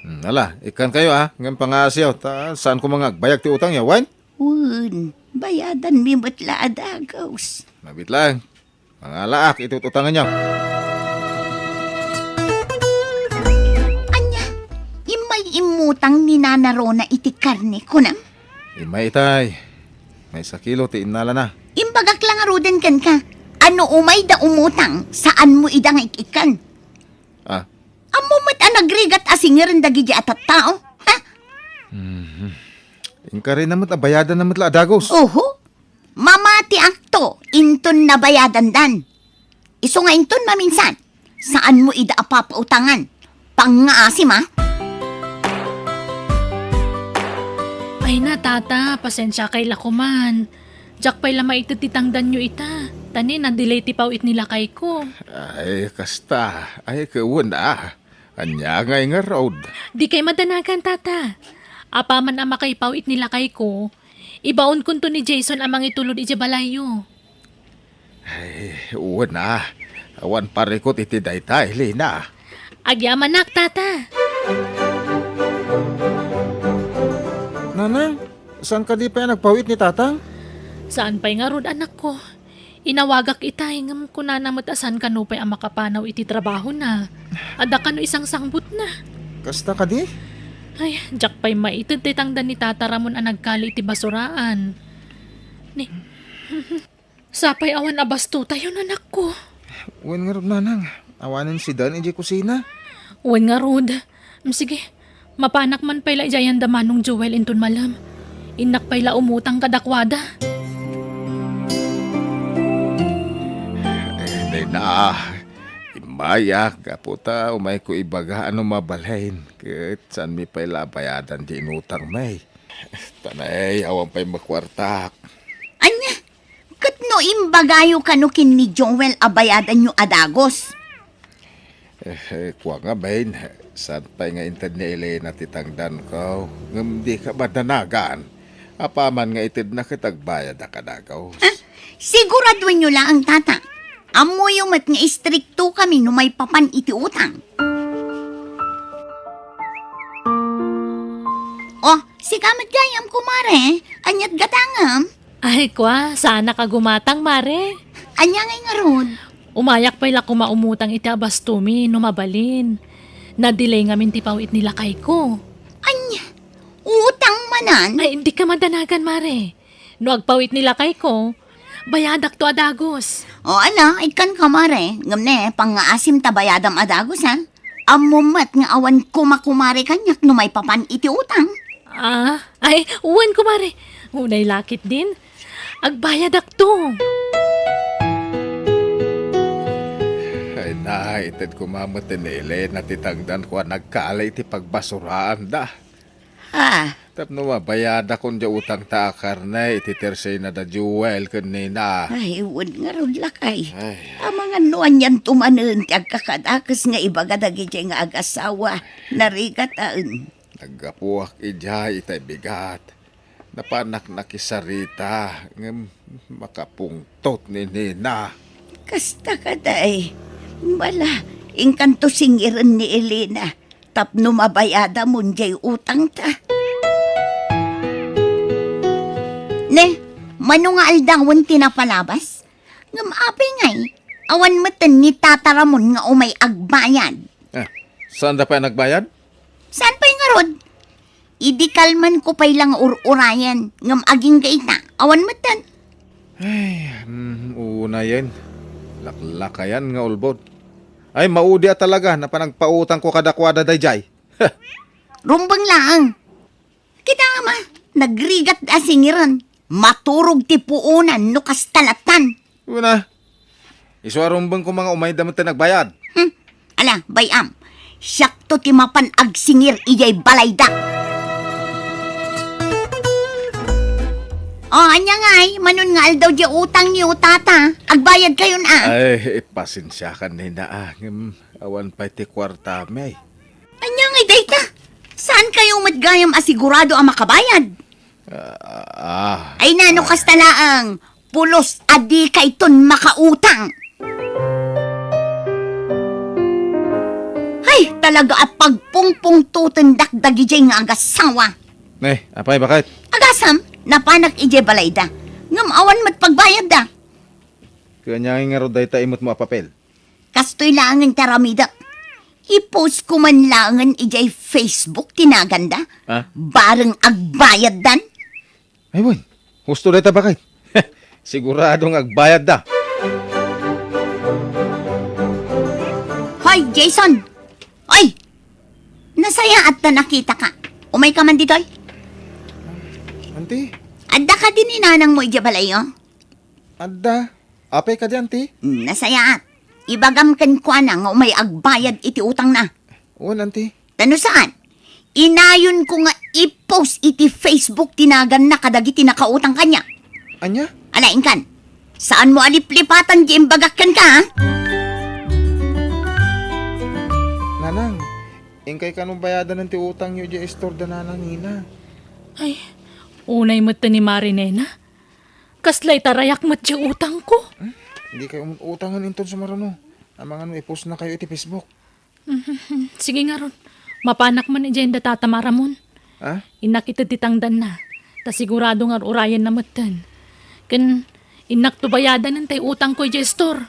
Hmm, ala, ikkankayo, a, ngem pangaasiyo, ta saan koma nga agbayag ti utangyo, wen? Wen, bayadanmi met la a dagus. Mabit laeng. Mangalaak iti ut-utanganyo. Ania, immay immutang ni Nana Rona iti karne, kunam? Immay itay. Maysa kilo ti innalana. Imbagak la ngaruden kenka, a no umayda umutang, saanmo ida nga ik-ikkan. Ah. Ammom met a nagrigat a singirem dagidi a tattao, ha? Mhm. Inkarina met a bayadanna met la a dagus. Oho. Mamatiakto inton nabayadandan. Isu nga inton maminsan, saanmo ida a papautangan. Pangngaasim, a? Ay na, tata, pasensiakay la koman. Diak pay la maited ti tangdanyo ita, ta ni na-delay ti paw-it ni lakayko. Ay, kasta. Ay, ket wen a. Ania ngay ngarud? Dikay madanagan, tata. Apaman a makaipaw-it ni lakayko, ibaonkonto ni Jason a mangitulod idiay balayyo. Ay, wen a. Awan parikut iti dayta, Elena. Agyamanak, tata. Nanang, saan kadi pay a nagpaw-it ni tatang? Saan pay ngarud, anakko? Inawagak itay, ngem kunana met a saan kano pay a makapanaw iti trabahona. Adda kano isangsangbutna. Kasta kadi? Ay, diak pay maited ti tangdan ni Tata Ramon a nagkali iti basuraan. Ni, sapay awan a bastotayon, anakko. Wen ngarud, nanang. Awanen sidaen idiay kusina. Wen ngarud. Mm, sige, mapanak man pay la idiay ayan da Manong Joel inton malem. Innak pay la umutang kadakuada. Eh, Nena, immayak, gapu ta umayko ibaga a no mabalin, ket saanmi pay la a bayadan ti inutangmi. Tanay, awan pay makuartak. Ania? Ket no imbagayo kano ken ni Joel a bayadanyo a dagus? Eh, eh, kua ngamin, saan pay nga inted ni Elena ti tangdanko? Ngem dika madanagan. Apaman nga itedna ket agbayadak a dagus. Ah, siguraduenyo laeng, tata. Ammoyo met nga istriktokami no maipapan iti utang. Oh, sika met gayam, kumare. Aniat gatangem? Ay, kua, saanak a gumatang, mare. Ania ngay ngarud? Umayak pay la koma umutang iti abastomi no mabalin. Na-delay ngamin ti paw-it ni lakayko. Ania? Utang manen? Ay, dika madanagan, mare. No agpaw-it ni lakayko, bayadakto a dagus. O, ala, ikkanka, mare. Ngem ne, pangngaasim ta bayadam a dagus, ha? Ammom met nga awan kumakumare kaniak no maipapan iti utang. Ah, ay, wen, kumare. Unay la ketdin. Agbayadakto. Ay, naited koma met ni Elena ti tangdanko a nagkali iti pagbasuraanda. Ah. Tapno mabayadakon diay utangta a karne iti tersena da Joel ken Nena. Ay, wen ngarud, lakay. Ay. Amangan no anianto manen ti agkakadakes nga ibaga dagidiay nga agasawa. Narigataen. Naggapuak idiay itay bigat. Napanak nakisarita ngem makapungtot ni Nena. Kasta kadi. Bala, inkanto singiren ni Elena tapno mabayadamon diay utangta. Ne, mano nga aldawen ti napalabas? Ngem apay ngay, awan metten ni Tata Ramon nga umay agbayad. Eh, saanda pay a nagbayad? Saan pay ngarud? Idi kalmanko pay la nga ur-urayen, ngem agingga ita, awan metten. Ay, mm, unayen. Laklakayan nga ulbod. Ay, maudi a talaga, napan agpautangko kadakuada daydiay. Rumbeng laeng. Kita nga ma, nagrigat a singiren. Maturog ti puonan no kasta lattan. Una, isu a rumbeng koma nga umayda met ti nagbayad. Hmm. Ala, bay-am. Siakto ti mapan agsingir idiay balayda. O, ania ngay, manon nga aldaw diay utangyo, tata? Agbayadkayon a. Ay, pasensiakan, Nena, a. Ngem, awan pay ti kuartami. Ania ngay dayta? Saankayo met gayam a sigurado a makabayad? Ah, ah. Ay na, no kasta laeng, pulos a dikayton makautang. Talaga a pagpungpungtotendak dagidiay nga agasawa. Eh, apay, bakit? Agasam, napanak idiay balayda. Ngem awan met pagbayadda. Kanya nga ngarud dayta imutmo a papel. Kastoy laengen ti aramidek. I-post ko man laengen idiay Facebook ti naganda. Ah? Bareng agbayaddan. Ay, wen. Husto dayta, bakit? Sigurado nga agbayadda. Hoy, Jason! Oy! Nasayaat ta nakitaka. Umayka man ditoy. Auntie? Adda kadi ni nanangmo idiay balayyo? Adda. Apay kadi, auntie? Hmm, nasayaat. Ibagam kenkuana nga umay agbayad iti utangna. Wen, auntie. Ta no saan, inayonko nga i-post iti Facebook ti naganna kadagiti nakautang kaniak. Ania? Ala, inkan. Saanmo a liplipatan ti imbagak kenka, ha? Nanang, inkay kano bayadanen ti utangyo idiay istor da Nanang Nena. Ay, unay met ti ni Mari Nena. Kasla itarayak met ti utangko. Hmm? Dikay um-, utangen inton sumaruno. Amangan no i-post na kayo iti Facebook. Sige ngarud, mapanak man idiay da Tata Ramon. Ha? Innak ited ti tangdanna, ta sigurado nga urayenna metten. Ken innakto bayadanen tay utangko idiay istor.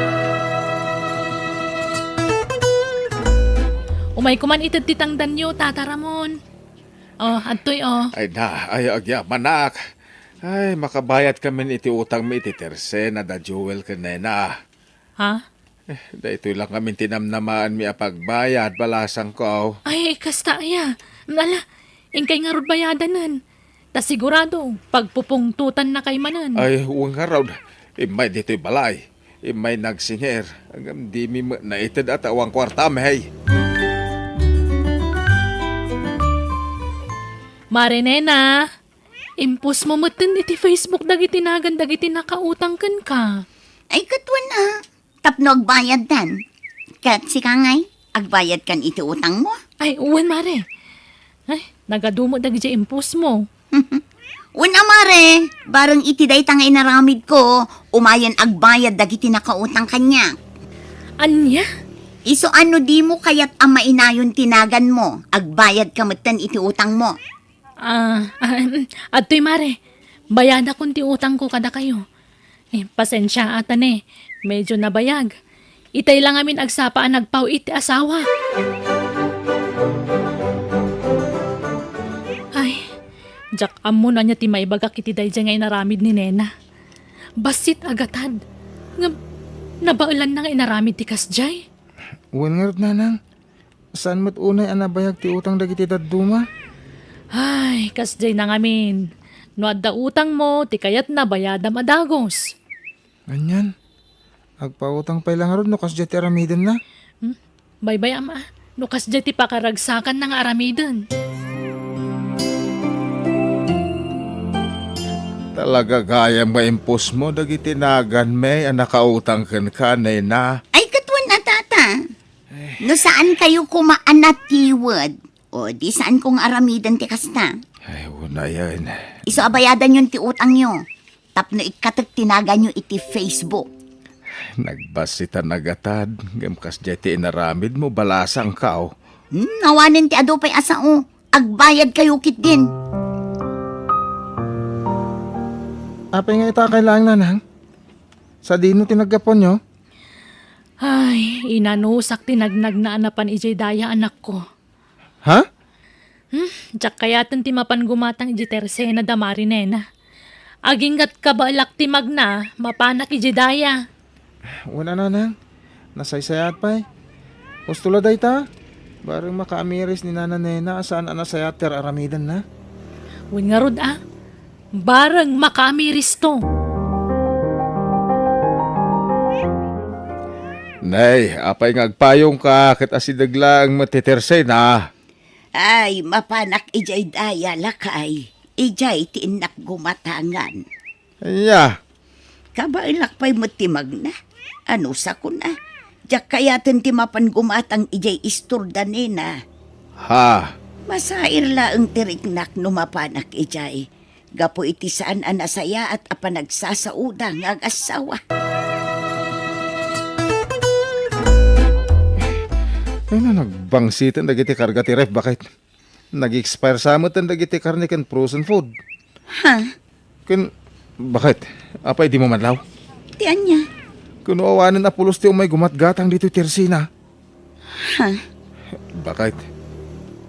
Umayko man ited ti tangdanyo, Tata Ramon. Oh, adtoy, oh. Ay na, ay, agyamanak. Ay, makabayad kamin iti utangmi iti tersena da Joel ken Nena. Ha? Eh, daytoy lang ngamin ti namnamaanmi a pagbayad, balasangko. Ay, kasta aya. Ala, inkay ngarud bayadanen. Ta sigurado, pagpupungtotannakay manen. Ay, wen ngarud. Immay ditoy balay. Immay nagsingir. Ngem dimi met naited a ta awan kuartam, hey. Mari Nena, i-post mo metten iti Facebook dagiti nagan dagiti nakautang kenka. Ay, ket wen a. Tapno agbayaddan. Ket sika ngay, agbayadkan iti utangmo? Ay, wen, Mare. Ay, nagadu met dagiti i-post mo. Wen a, Mare, bareng iti dayta nga inaramidko, umayen agbayad dagiti nakautang kaniak. Ania? Isu a no dimo kayat a mainayon ti naganmo, agbayadka metten iti utangmo. Ah, ah, em, adtoy, Mare. Bayadakon ti utangko kadakayo. Eh, pasensia, ata ne. Medyo nabayag. Itay lang amin agsapa a nagpaw-it ti asawa. Ay, diak ammo no ania ti maibagak iti daydiay nga inaramid ni Nena. Bassit a gatad. Ngem, nabaelanna nga inaramid ti kasdiay. Wen ngarud, Nanang. Saan met unay a nabayag ti utang dagiti dadduma? Ay, kasdiay na ngamin. No adda utangmo, ti kayatna bayadam a dagus. Anian? Agpautang pay la ngarud no kasdiay ti aramidenna? Hmm? Baybay-am a, no kasdiay ti pakaragsakanna nga aramiden. Talaga gayam nga i-post mo dagiti naganmi a nakautang kenka, Nena. Ay, ket wen a, Tata. No saan kayo koma a natiwed, o di saan ko nga aramiden ti kasta. Ay, unayen. Isu a bayadanyon ti utangyo, tapno ikkatek ti naganyo iti Facebook. Nagbassit a nagatad, ngem kasdiay ti inaramid mo, balasangko. Hmm, awanen ti adu pay a sao, agbayad kayo ketdin. Apay nga ita kay laeng, Nanang? Sadino ti naggapuanyo? Ay, inanusak ti nagnagna a napan idiay daya, anakko. Ha? Hmm, diak kayaten ti mapan gumatang idiay tersena da Mari Nena. Agingga't kabaelak ti magna, mapanak idiay daya. Wen a, Nanang, nasaysayaat pay. Husto la dayta. Bareng makaamiris ni Nana Nena a saan a nasayaat ti ar-aramidenna. Wen ngarud a. Bareng makaamiristo. Nay, apay nga agpayongka ket asideg laeng met ti tersena? Ay, mapanak idiay daya, lakay. Idiay ti innak gumatangan. Ania? Kabaelak pay met ti magna. Ano sakon a? Diak kayaten ti mapan gumatang idiay istor da Nena. Ha? Masair laeng ti riknak no mapanak idiay. Gapu iti saan a nasayaat a panagsasaoda nga agassawa. Ay na, nagbangsiten dagiti karga ti ref, baket. Nag-expire sa met dagiti karne ken frozen food. Ha? Ken, baket, apay dimo madlaw? Ti ania? Ken awanen a pulos ti umay gumatgatang ditoy tersina. Ha? Baket,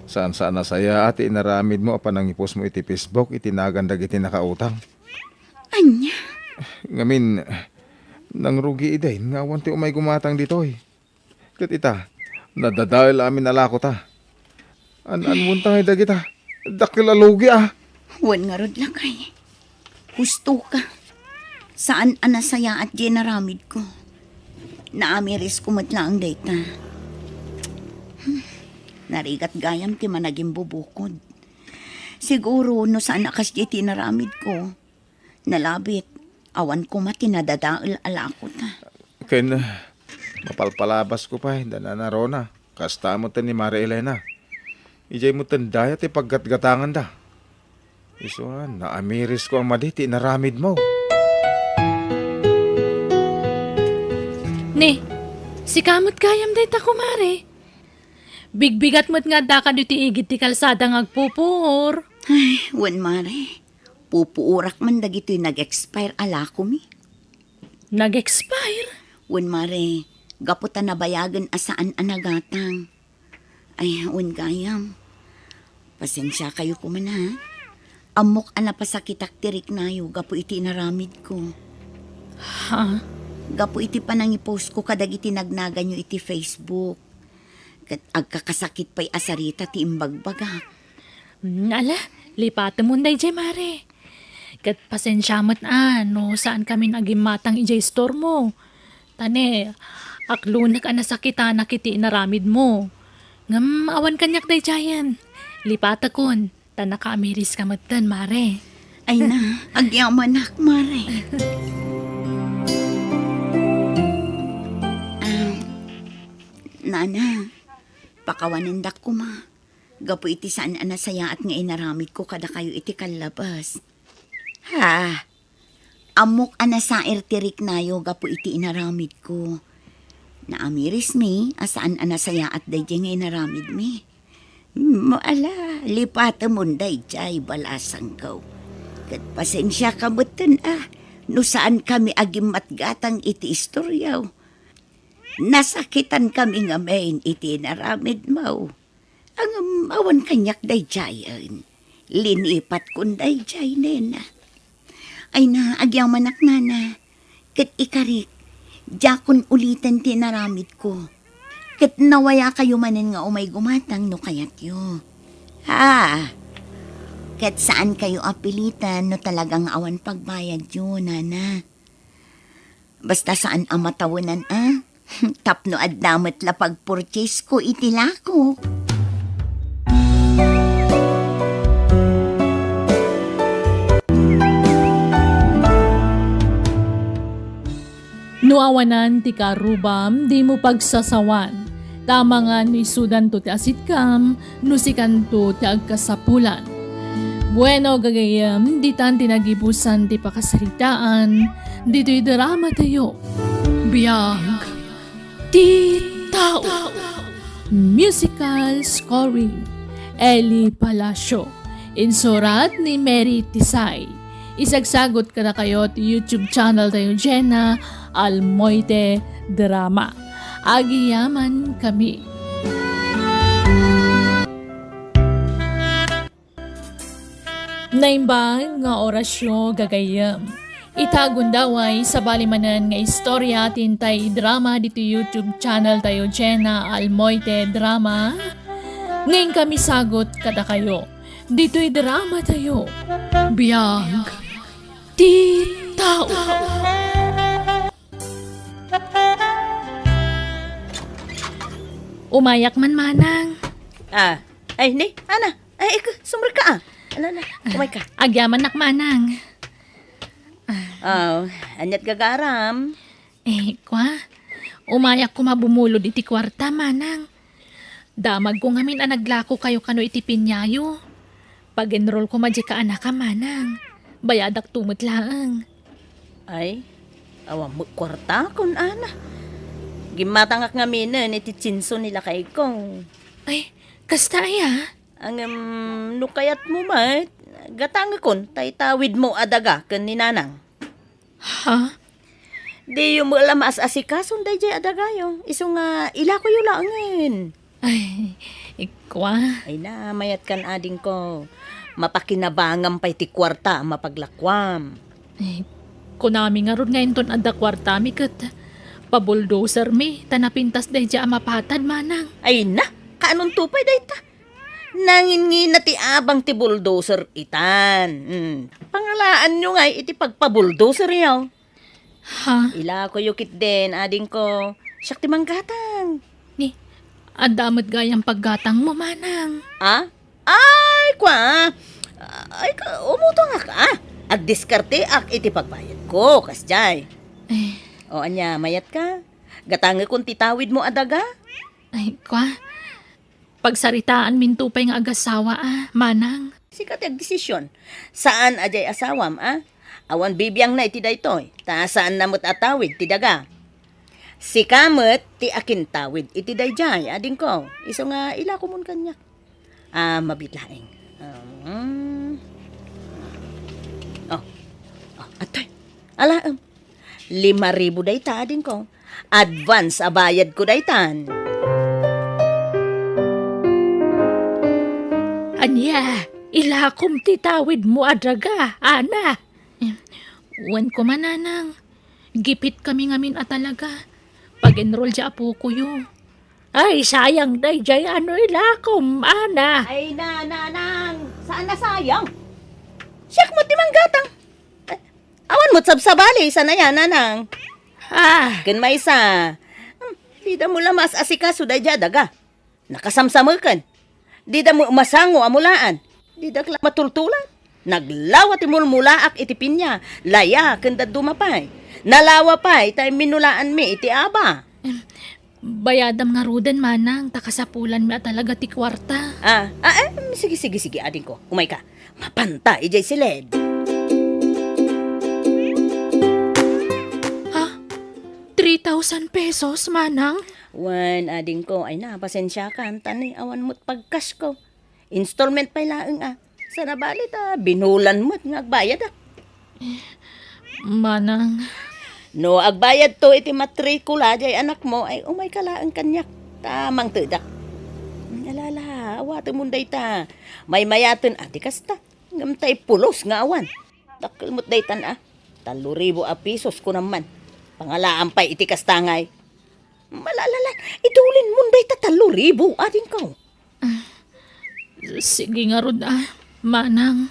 saan-saan a sayaat ti inaramidmo a panangipusmo iti Facebook iti nagan dagiti nakautang. Ania? Ngamin, nangrugi idin nga awan ti umay gumatang ditoy. Ket ita, nadadael amin a lakota. An-anmonta ngay dagita. Dakkel a lugi a. Wen ngarud, lakay. Husto ka. Saan a nasayaat diay inaramidko. Naamirisko met laeng dayta. Hmm. Narigat gayam ti managimbubukod. Siguro no saan a kasdiay ti inaramidko, nalabit, awan koma ti nadadael a lakota. Ken, mapalpalabasko pay da Nana Rona, kasta met ni Mare Elena. Idiay met dayta ti paggatgatanganda. Isu a, naamirisko a madi ti inaramidmo. Ni, sika met gayam dayta, kumare. Bigbigat met nga addaka ditoy igid ti kalsada nga agpupuor. Ay, wen, mare. Pupuorak man dagitoy nag-expire a lakomi. Nag-expire? Wen, mare, gapu ta nabayagen a saan a nagatang. Ay, wen gayam. Pasensiakayo koma, ha? Ammok a napasakitak ti riknayo gapu iti inaramidko. Ha? Gapu iti panangipostko kadagiti nagnaganyo iti Facebook. Ket agkakasakit pay a sarita ti imbagbagak. Mm, ala, lipatemon daydiay, mare. Ket pasensia met a no saan kamin agimmatang idiay istormo. Ta ne, aklonek a nasakitanak iti inaramidmo. Ngem awan kaniak daydiayen. Lipatekon, ta nakaamiriska metten, mare. Ay na, agyamanak, mare. Ah, nana, pakawanendak koma. Gapu iti saan a nasayaat nga inaramidko kadakayo iti kallabas. Ha? Ammok a nasair ti riknayo gapu iti inaramidko. Naamirismi a saan a nasayaat daydiay nga inaramidmi. Mo ala, lipatemon daydiay, balasangko. Ket pasensiaka metten a no saankami agimmatgatang iti istoriaw. Nasakitankami ngamin iti inaramidmo. Ngem awan kaniak daydiayen. Linipatkon daydiay, nena. Ay na, agyamanak, nana. Ket ikarik, diakon uliten ti inaramidko. Ket nawayakayo manen nga umay gumatang no kayatyo. Ha? Ket saankayo a pilitan no talaga nga awan pagbayadyo, nana. Basta saan a matawenan a. Tapno adda met la pagpurtisko iti lakok. No awanan ti karubam, dimo pagsasawan. Tama nga no isudanto ti asitkam, no sikanto ti agkasapulan. Bueno, gagayyem, ditan ti nagibusan ti pakasaritaan ditoy drama tayo. Biag ti tao. Musical scoring, Eli Palacio. Insurat ni Mary Tisay. Isagsagot kadakayo ti YouTube channel tayo, Jenna Almoite Drama. Agyamankami. Naimbag nga orasyo, gagayyem. Ita gundaway, sabali manen nga istorya ti intay idrama ditoy YouTube channel tayo, Jenna Almoite Drama. Ngem kami sagut kadakayo ditoy drama tayo. Biag ti tao. Umayak man, manang. Ah, ay, ni, ana, ay, ik-, sumrek ka, ah. Ala, ala, umay ka. Agyamanak, manang. Ah, aniat gagaram? Eh, kwa, umayak koma bumulod iti kuarta, manang. Damagko ngamin a naglakokayo kano iti piniayo. Pag-enroll koma diay kaanakam, manang. Bayadakto met laeng. Ay, awan met kuarta, kun ana. Gimmatangak ngaminen iti tsinso ni lakayko. Ay, kasta aya? Ngem, no kayatmo met, gatangekon ta itawidmo a daga ken ni Nanang. Ha? Diyo met la maas-asikason daydiay a dagayo. Isu nga, ilakoyo laengen. Ay, ikwa. Ay na, mayatkan, adingko. Mapakinabangam pay ti kuarta a mapaglakuam. Ay, kunami ngarud nga inton adda kuartami ket pabuldozermi ta napintas daydiay a mapatad, manang. Ay na, kaanonto pay dayta? Nangingina ti abang ti bulldozer itan. Hmm. Pangalaanyo ngay iti pagpabuldozeryo. Ha? Ilakoyo ketdin, adingko. Siak ti manggatang. Ni, adda met gayam paggatangmo, manang. Ah? Ay, kua. Ay, ka-, umutongak, ah. Agdiskarteak iti pagbayadko, kasdiay. Eh. O, ania, mayatka? Gatangekon ti tawidmo a daga? Ay, kua. Pagsaritaanminto pay nga agasawa, a, manang. Sika ti agdesisyon. Saan a diay asawam, a? Awan bibiangna iti daytoy, ta saanna met a tawid ti daga. Sika met ti akintawid iti daydiay, adingko. Isu nga ilakomon kaniak. A, mabiit laeng. Um, oh. Oh, atoy. Alaem. Lima ribu dayta, adingko. Advance a bayadko daytan. Ania, ilakom ti tawidmo a daga, Ana? Wen koma, nanang. Gipitkami ngamin a talaga. Pag-enroll ti apokoyo. Ay, sayang daydiay a no ilakom, Ana. Ay, na, nanang. Saan a sayang? Siak met ti manggatang. Awan met sabsabali, saan aya, nanang? Ah. Ken maysa, hmm, dida met la maas-asikaso daydiay a daga. Nakasamsameken. Dida met masango a mulaan. Didak la matultulan. Naglawa ti mulmulaak iti pinia, laya, ken dadduma pay. Nalawa pay ta imminulaanmi iti aba. Em, Bayadam ngaruden, manang, ta kasapulanmi a talaga ti kuarta. Ah, ah, eh, sige, sige, sige, adingko. Umayka. Mapanta idiay siled. Ha? Three thousand pesos, manang? Wen, adingko, ay na, pasensiakan, ta ni awan met pagkashko. Installment pay laeng, a. Saan a bali ta binulan met nga agbayadak. Manang. No agbayadto iti matrikula diay anakmo, ay umayka laeng kaniak, ta mangtedak. Alala, awatemon dayta. Maymayaten a ti kasta. Ngem tay pulos nga awan. Dakkel met daytan, a. Tallo ribu a pesos, kunam man. Pangalaam pay iti kasta ngay. Malalalan, itulinmon dayta tallo ribu, adingko. Ah, sige ngarud, a, manang.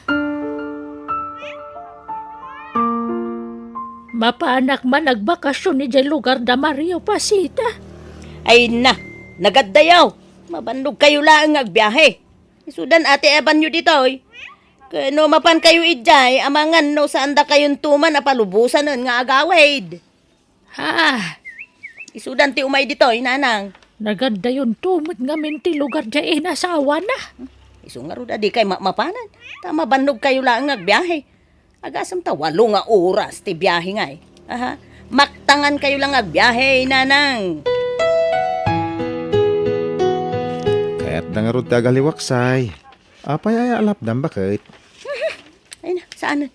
Mapanak man agbakasyon idiay lugar da Mario Pasita. Ay na, nagaddayaw. Mabannogkayo laeng nga agbiahe. Isudan a ti ebanyo ditoy. Ken no mapankayo idiay, amangan no saandakayonto man a palubosanen nga agawid. Ha? Isudan ti umay ditoy, nanang. Nagadayon tumot ngamin ti lugar diay inasawana. Isu ngarud a dikay ma-, mapanan. Ta mabannogkayo laeng nga agbiahe. Agasem ta walo nga oras ti biahe ngay. Aha. Maktangankayo la nga agbiahe, nanang. Kayatda ngarud ti agaliwaksay. Apay aya a lapdam, baket? Ay na, saanen.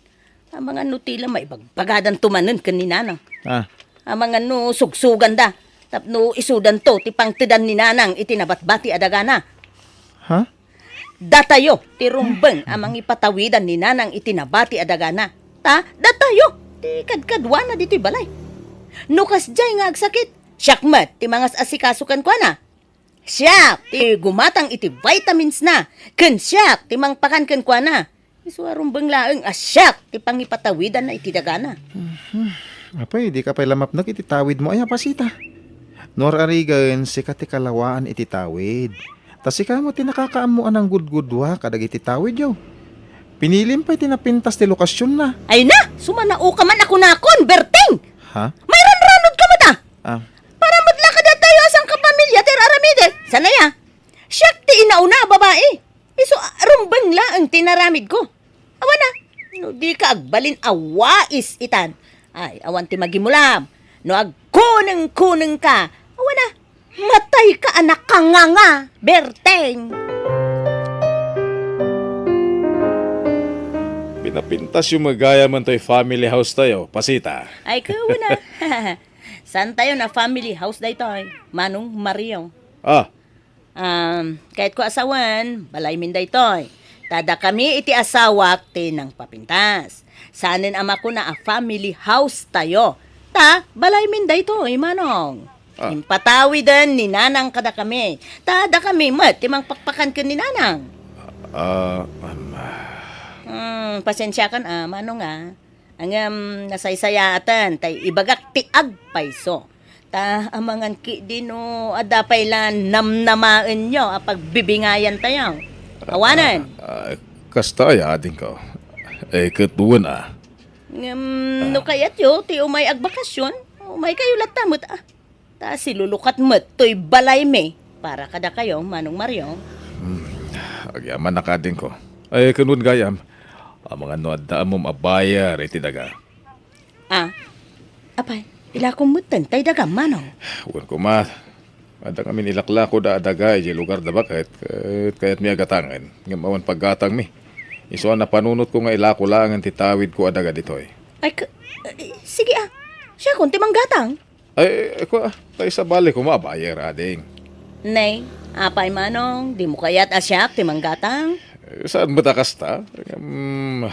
Amangan no ti la maibagbagadanto manen ken ni Nanang. Ah. Amangan no sugsuganda. Tapno isudanto ti pangtedan ni Nanang iti nabatbati a dagana. Ha? Datayo ti rumbeng a mangipatawidan ni Nanang iti nabati a dagana. Ta, datayo ti kadkaduana ditoy balay. No kasdiay nga agsakit, siak met ti mangas-asikaso kenkuana. Siak ti gumatang iti vitamins na, ken siak ti mangpakan kenkuana. Isu a rumbeng laeng a siak ti pangipatawidanna iti dagana. Mhm. Apay, dika pay la mapnek iti tawidmo aya, Pasita? No ar-arigen, sika ti kalawaan iti tawid. Ta sika met ti nakakaammo a nanggudgudua kadagiti tawidyo. Pinilim pay ti napintas ti lokasionna. Ay na! Sumanaoka man a kunakon, Berting! Ha? Mairanranodka met a! Ah. Para met la kadatayo a sangkapamilya ti ar-aramiden. Saan aya? Siak ti inauna a babai. Isu a rumbeng laeng ti naramidko. Awan a, no dika agbalin a wais itan. Ay, awan ti magimulam. No agkunengkunengka, Awan a, matayka a nakanganga, Berteng! Pinapintasyo met gayam toy family house tayo, Pasita. Ay, kuna. Saan tayo na family house daytoy, Manong Mario? Ah, Um, kayatko a sawen, balaymin daytoy. Ta dakami iti asawak ti nangpapintas. Saanen a makuna a family house tayo. Ta balaymin daytoy, Manong. Ah. Impatawiden ni Nanang kadakami. Ta dakami met ti mangpakpakan ken ni Nanang. Ah, um, Hmm, pasensiakan a, Manong, a. Ngem nasaysayaaten tay ibagak ti agpayso. Ta amangan ketdi no adda pay la namnamaenyo a pagbibingayan tayo. Awanen. Ah, ah, kasta aya, adingko. Eh, ket wen a. Ngem no kayatyo ti umay agbakasyon, umaykayo latta met a. Ta silulukat met toy balaymi para kadakayo, Manong Mario. Hmm, agyamanak, adingko. Ay, ken wen gayam, amangan no adda ammom a buyer iti daga. Ah, apay, ilakom metten tay daga, Manong. Wen koma, adda ngamin ilaklakoda a daga idiay lugar da baket, ket kayatmi a gatangen, ngem awan paggatangmi. Isu a napanunotko nga ilako laengen ti tawidko a daga ditoy. Ay, k-, eh, sige a, siakon ti manggatang. Ay, ay, kua, ta isabali koma a buyer, ading. Nay, apay, Manong, dimo kayat a siak ti manggatang? Eh, saan met a kasta? Ngem,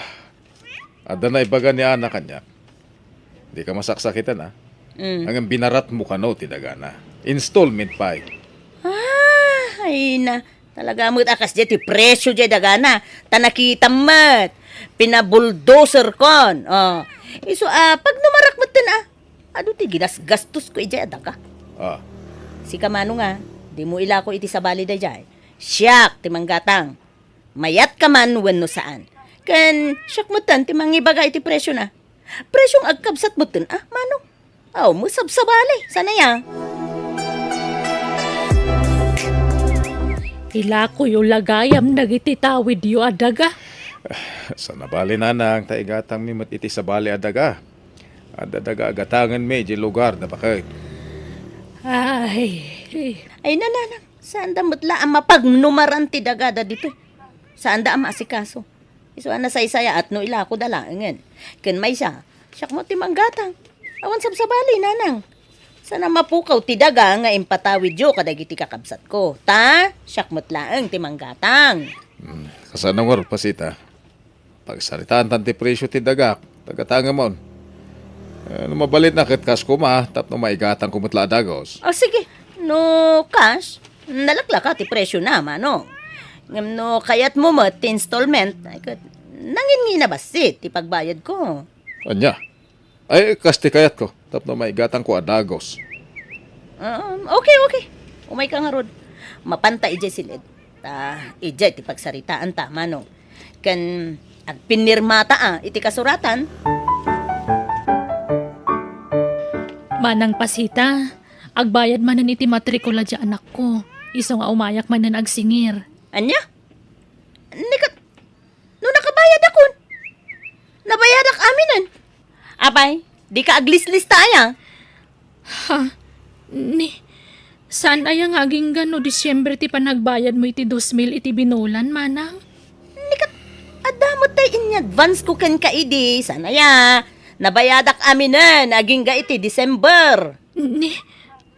adda naibaga ni Ana kaniak. Dika masaksakitan, a. Mm. Ngem binaratmo kano ti dagana. Installment pay. Ah, ay na. Talaga met a kasdiay ti presio diay dagana. Ta nakitam met. Pinabulldozer kon. Oh. Isu a, pagnumarak metten a. Adu ti ginasgastosko idiay a daga. Ah. Sika, Manong, a, dimo ilako iti sabali daydiay. Siak ti manggatang. Mayatka man wenno saan. Ken siak metten ti mangibaga iti presiona. Presiong agkabsat metten a, Manong. Aw, masabsabali. Saan aya? Ilakoyo la gayam dagiti tawidyo a daga. Saan a bale, Nanang, ta igatangmi met iti sabali a daga. Adda daga a gatangenmi idiay lugar da baket. Ay. Ay, Nanang, saanda met la a mapagnumaran ti dagada ditoy. Saanda a maasikaso. Isu a nasaysayaat no ilakoda laengen. Ken maysa, siak met ti manggatang. Awan sabsabali, Nanang. Saan a mapukaw ti daga nga impatawidyo kadagiti kakabsatko. Ta, siak met laeng ti manggatang. Hmm, kasano ngarud, Pasita? Pagsaritaantan ti presio ti dagak, ta gatangemon. Eh, no mabalinna ket kas koma, tapno maigatangko met la a dagos. Ah, sige. No cash, nalaklaka ti presiona, Manong. Ngem no kayatmo met ti installment, ay ket, nanginnginabassit ti pagbayadko. Ania? Ay, kas ti kayatko, tapno maigatangko a dagos. Um, okay, okay. Umayka ngarud. Mapanta idiay sil-ed. Ta idiay ti pagsaritaanta, Manong. Ken agpinirmata a iti kasuratan. Manang Pasita, agbayad manen iti matrikula ti anakko. Isu nga umayak manen agsingir. Ania? Ni ket, no nakabayadakon? Nabayadak aminen. Apay, dika aglislista aya? Ha? Ni, saan aya nga agingga no Disiembre ti panagbayadmo iti dos mil iti binulan, Manang? Ni ket, adda met tay inyadvance ko kenka idi, saan aya? Nabayadak aminen, agingga iti December. Ni,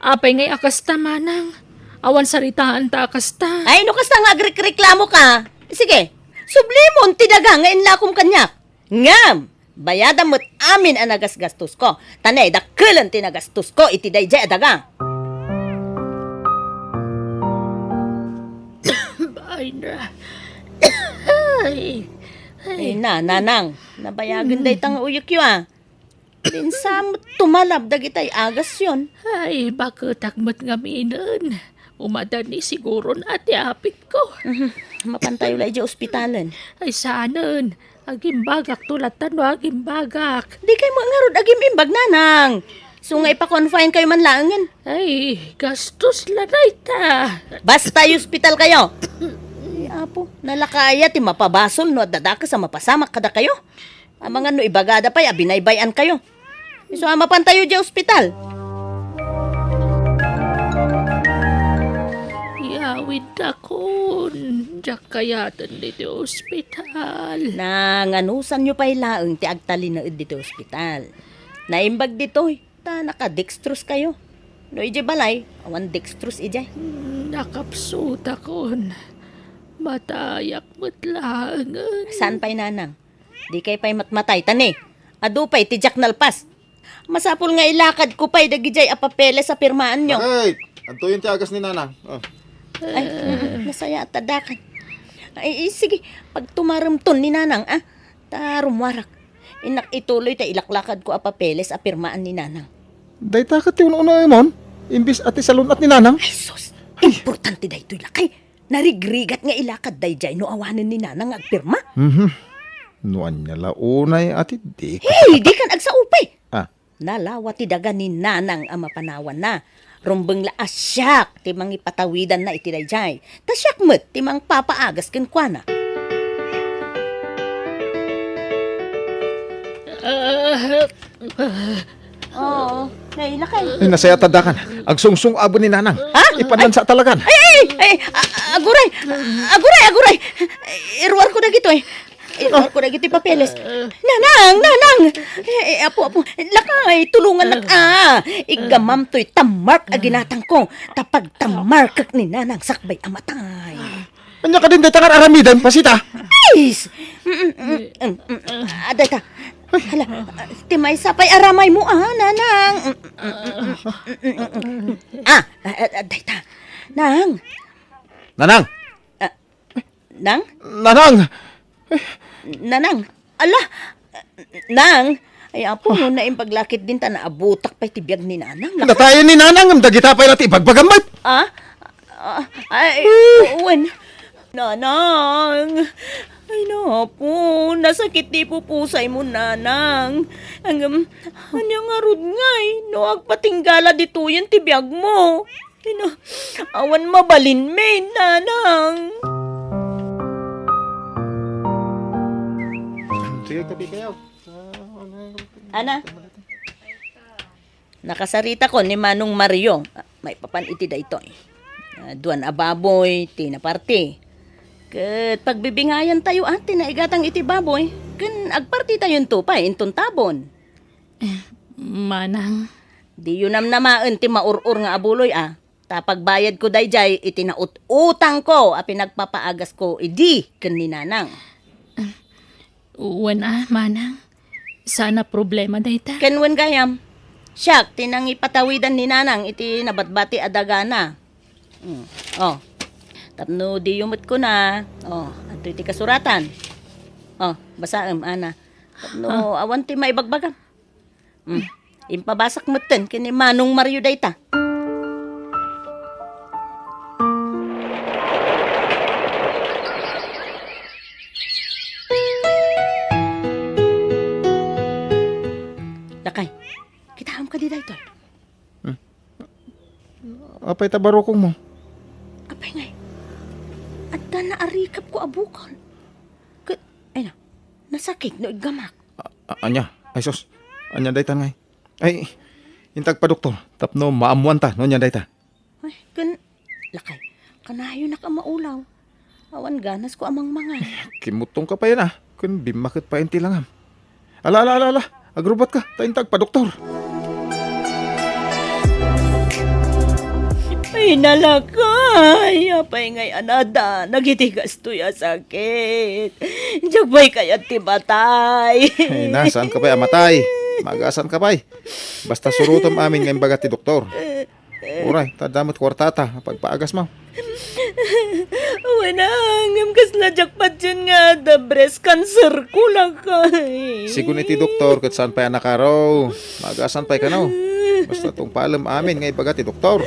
apay ngay a kasta, Manang? Awan saritaanta a kasta. Ay, no kasta nga agrekreklamo ka. Sige, sublimon ti daga nga inlakom kaniak. Ngem, bayadam met amin a nagasgastosko. Ta nay, dakkelen ti nagastosko iti daydiay a daga. Ay, na. Ay, ay. Ay, na, Nanang. Nabayagen dayta nga uyekyo, a. Linsa met tumalab dagitay agasyon. Ay, baketak met ngaminen. Umadani siguron a ti apitko. Mhm. Mapantayo la idiay ospitalen. Ay, saanen. Agimbagakto latta no agimbagak. Dikay met ngarud agim-imbag, Nanang. Isu nga ipa-confine kayo man laengen. Ay, gastos la dayta. Basta, ospital kayo. Ay, Apo, nalaka aya ti mapabasol no adda dakes a mapasamak kadakayo? Amangan no ibagada pay a binaybay-an kayo. Isu a mapantayo idiay ospital. Widdakon, diak kayaten ditoy ospital. Nanganusanyo pay laeng ti agtalinaed ditoy ospital. Naimbag ditoy, ta naka-dextrose kayo. No idiay balay, awan dextrose idiay. Nakapsutakon. Matayak met laengen. Saan pay, nanang? Di kay pay matmatay, ta ni, adu pay ti diak nalpas. Masapul nga ilakadko pay dagidiay a papeles a pirmaanyo. Bakit? Adtoyen ti agas ni Nanang. Oh. Ay, nasaya at tadakan. Ay, eh, sige, pagtumaremton ni Nanang, ah. Ta rummuarak. Innak ituloy ta ilaklakadko a papeles a pirmaan ni Nanang. Dayta ket ti un-unaemon, imbes a ti salun-at ni Nanang. Ay, sus! Importante daytoy, lakay. Narigrigat nga ilakad daydiay no awanen ni Nanang nga agpirma. Mhm. No ania la unay a ti dika Hey, dikan agsaupay. Ah. Nalawa ti daga ni Nanang a mapanawanna. Rumbeng la a siak ti mangipatawidanna iti daydiay. Ta siak met ti mangpapaagas kenkuana. Ah, Oo. Hey, lakay. Ay, nasaya tadakan. Agsungsung-aben ni Nanang. Ha? Ipanlansa talagan. Ay, ay, ay, a-, aguray. Aguray, aguray. Iruarko dagitoy. Iruarko dagitoy papeles. Nanang, Nanang. Eh, eh, apo, apo. Lakay, tulungan nak, ah. Iggamam toy tamark a ginatangko. Ta pagtamarkek ni Nanang sakbay a matay. Ania kadin dayta nga aramiden, Pasita? Ay! Mm, mm, mm, mm, mm. Ah, dayta. Hala, ah, ti maysa pay aramay mo, ah, Nanang. Mm, mm, mm, mm, mm, mm, mm. Ah, ah, ah, dayta. Nang. Nanang! Ah, Nang? Nanang! Nanang! Ala! Nang! Ay, apo, no naimbag la ketdin ta naabutak pay ti biag ni Nanang. Natayen ni Nanang, ngem dagita pay la ti ibagbagam met. Ah? Ah, ay, wen. Nanang! Ay, napo, nasakit ti pupusay mo, Nanang. Ngem, ania ngarud ngay, no agpatinggala ditoyen ti biag mo? Ina, awan mabalinmi, Nanang. Sige, kape kayo. Ana, nakasaritakon ni Manong Mario maipapan iti daytoy. Ah, duan a baboy ti naparti. Ket pagbibingayan tayo, ah, ti naigatang iti baboy. Ken agparti tayonto pay inton tabon. Eh, Manang. Diyo namnamaen ti maur-or nga abuloy, a. Ta pagbayadko daydiay iti naut-utangko a pinagpapaagasko idi ken ni Nanang. Wen a, Manang. Saan a problema dayta. Ken wen gayam. Siak ti nangipatawidan ni Nanang iti nabatbati a dagana. Mm. Oh. Tapno diyo met kuna. Oh, adtoy ti kasuratan. Oh, basaem, Ana. Tapno awan ti maibagbagam. Mm. Impabasak metten ken ni Manong Mario dayta. Lakay, kitaem kadi daytoy? Hmm. Apay ta barukongmo? Apay ngay, adda naarikapko a bukol. Ket, ay na, nasakit no iggamak. A-, a-, ania? Ay sus, ania daytan ngay? Ay, intag pa doktor, tapno maammuanta no ania dayta. Ay, ken, lakay, kanayonak a maulaw. Awan ganasko a mangmangan. Kimmuttongka pay a, ken bimmaket pay ti langam. Ala, ala, ala, ala, agrubatka, ta intag pa doktor. Ay, nalakay, apay ngay anada, nagiti kastoy a sakit. Diak pay kayat ti matay. Ay na, saanka pay a matay? Maagasanka pay. Basta surotem amin nga imbaga ti doktor. Uray, ta adda met kuartata, pagpaagasmo. Wen a, ngem kasla diak patien nga adda breast cancer ko, lakay. Sigun iti doktor, ket saan pay a nakaro. Maagasan pay kano. Basta tungpalem amin nga ibaga ti doktor.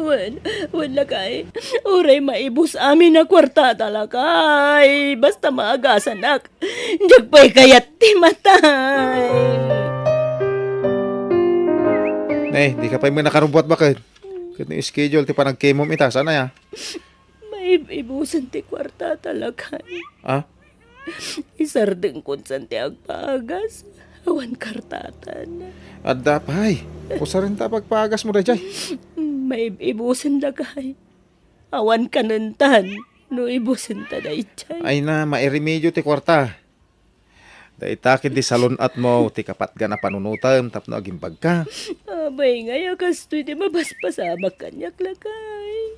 Wen, wen, lakay. Uray maibus amin a kuartata, lakay. Basta maagasanak. Diak pay kayat ti matay. Ne, dika pay met nakarubbuat baket. Ket no schedule ti panagkemom ita, saan aya? Maib-ibusen ti kuartata, lakay. Ah? Isardengkon san ti agpaagas. Awan kartatan. Adda pay. Usarenta pagpaagasmo daydiay. Maib-ibusen, lakay. Awan kanentan no ibusenta daydiay. Ay na, mairemedio ti kuarta. Dayta ket ti salun-atmo ti kapatgan a panunotem tapno agimbagka. Apay ngay a kastoy ti mapaspasamak kaniak, lakay?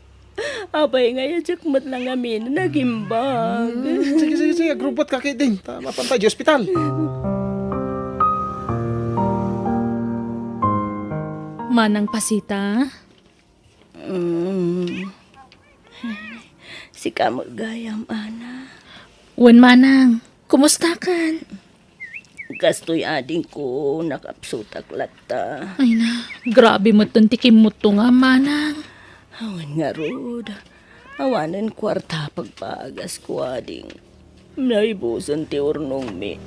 Apay ngay a diak met la ngamin nagimbag? Hmm, sige, sige, sige, agrubot ka ketdin. Ta mapan ta di ospital. Manang Pasita? Mm. Sika met gayam, Ana. Wen, Manang. Kumustakan? Kastoy, adingko, nakapsutak latta. Ay na, grabe metten ti kimmutto nga, Manang. Awan ngarud. Awanen kuarta pagpaagas ko, ading. Naibusen ti urnongmi.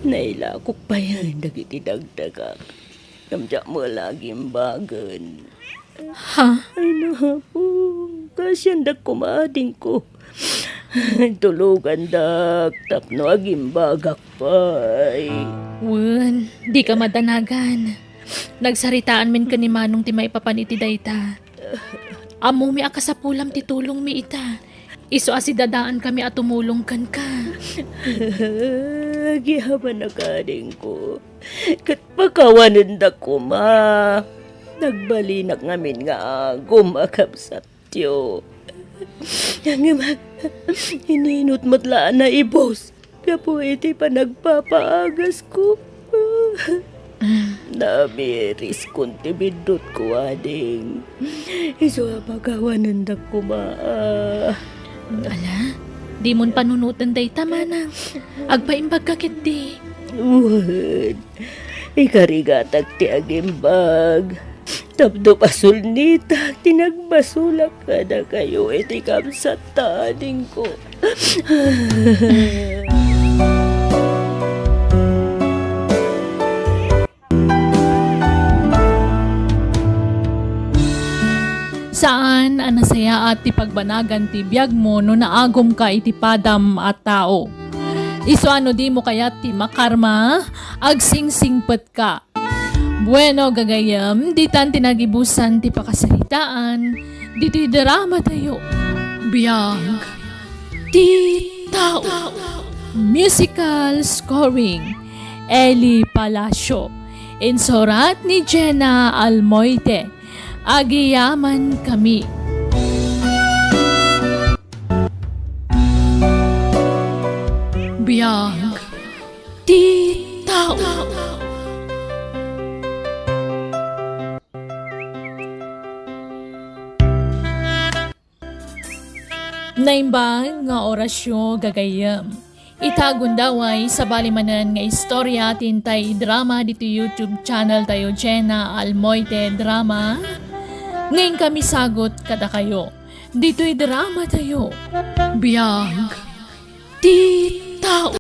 Nailakok payen dagiti dagdagak. Ngem diak met la agimbagen. Ha? Ay, napo. Kaasiandak koma, adingko. Tulogandak tapno agimbagak pay. Wen, dika madanagan. Nagsaritaanmin ken ni Manong ti maipapan iti dayta. Ammomi a kasapulam ti tulongmi ita. Isu a sidadaankami a tumulong kenka. Agyamanak, adingko. Ket pakawanendak koma. Nagbalinak ngamin nga agum a kabsatyo. Ngem, ininut met la a naibus gapu iti panagpapaagasko. Namiriskon ti biddutko, ading. Isu a pakawanendak koma. Ala, dimon panunoten dayta, Manang. Agpaimbagka ketdi. Wen, ikarigatak ti agimbag. Tapno pasulnitak ti nagbasolak kadakayo iti kabsatta, adingko. Saan a nasayaat ti pagbanagan ti biagmo no naagumka iti padam a tao. Isu a no dimo kayat ti makarma, agsingsingpetka. Bueno, gagayyem, ditan ti nagibusan ti pakasaritaan ditoy dramatayo. Biag ti tao. Musical scoring, Eli Palacio. Insurat ni Jenna Almoite. Agyamankami. Biag ti tao. Naimbag nga orasyo, gagayyem. Ita gundaway, sabali manen nga istorya ti intay idrama ditoy YouTube channel tayo, Jenna Almoite Drama. Nga inkami sagut kadakayo ditoy drama tayo. Biag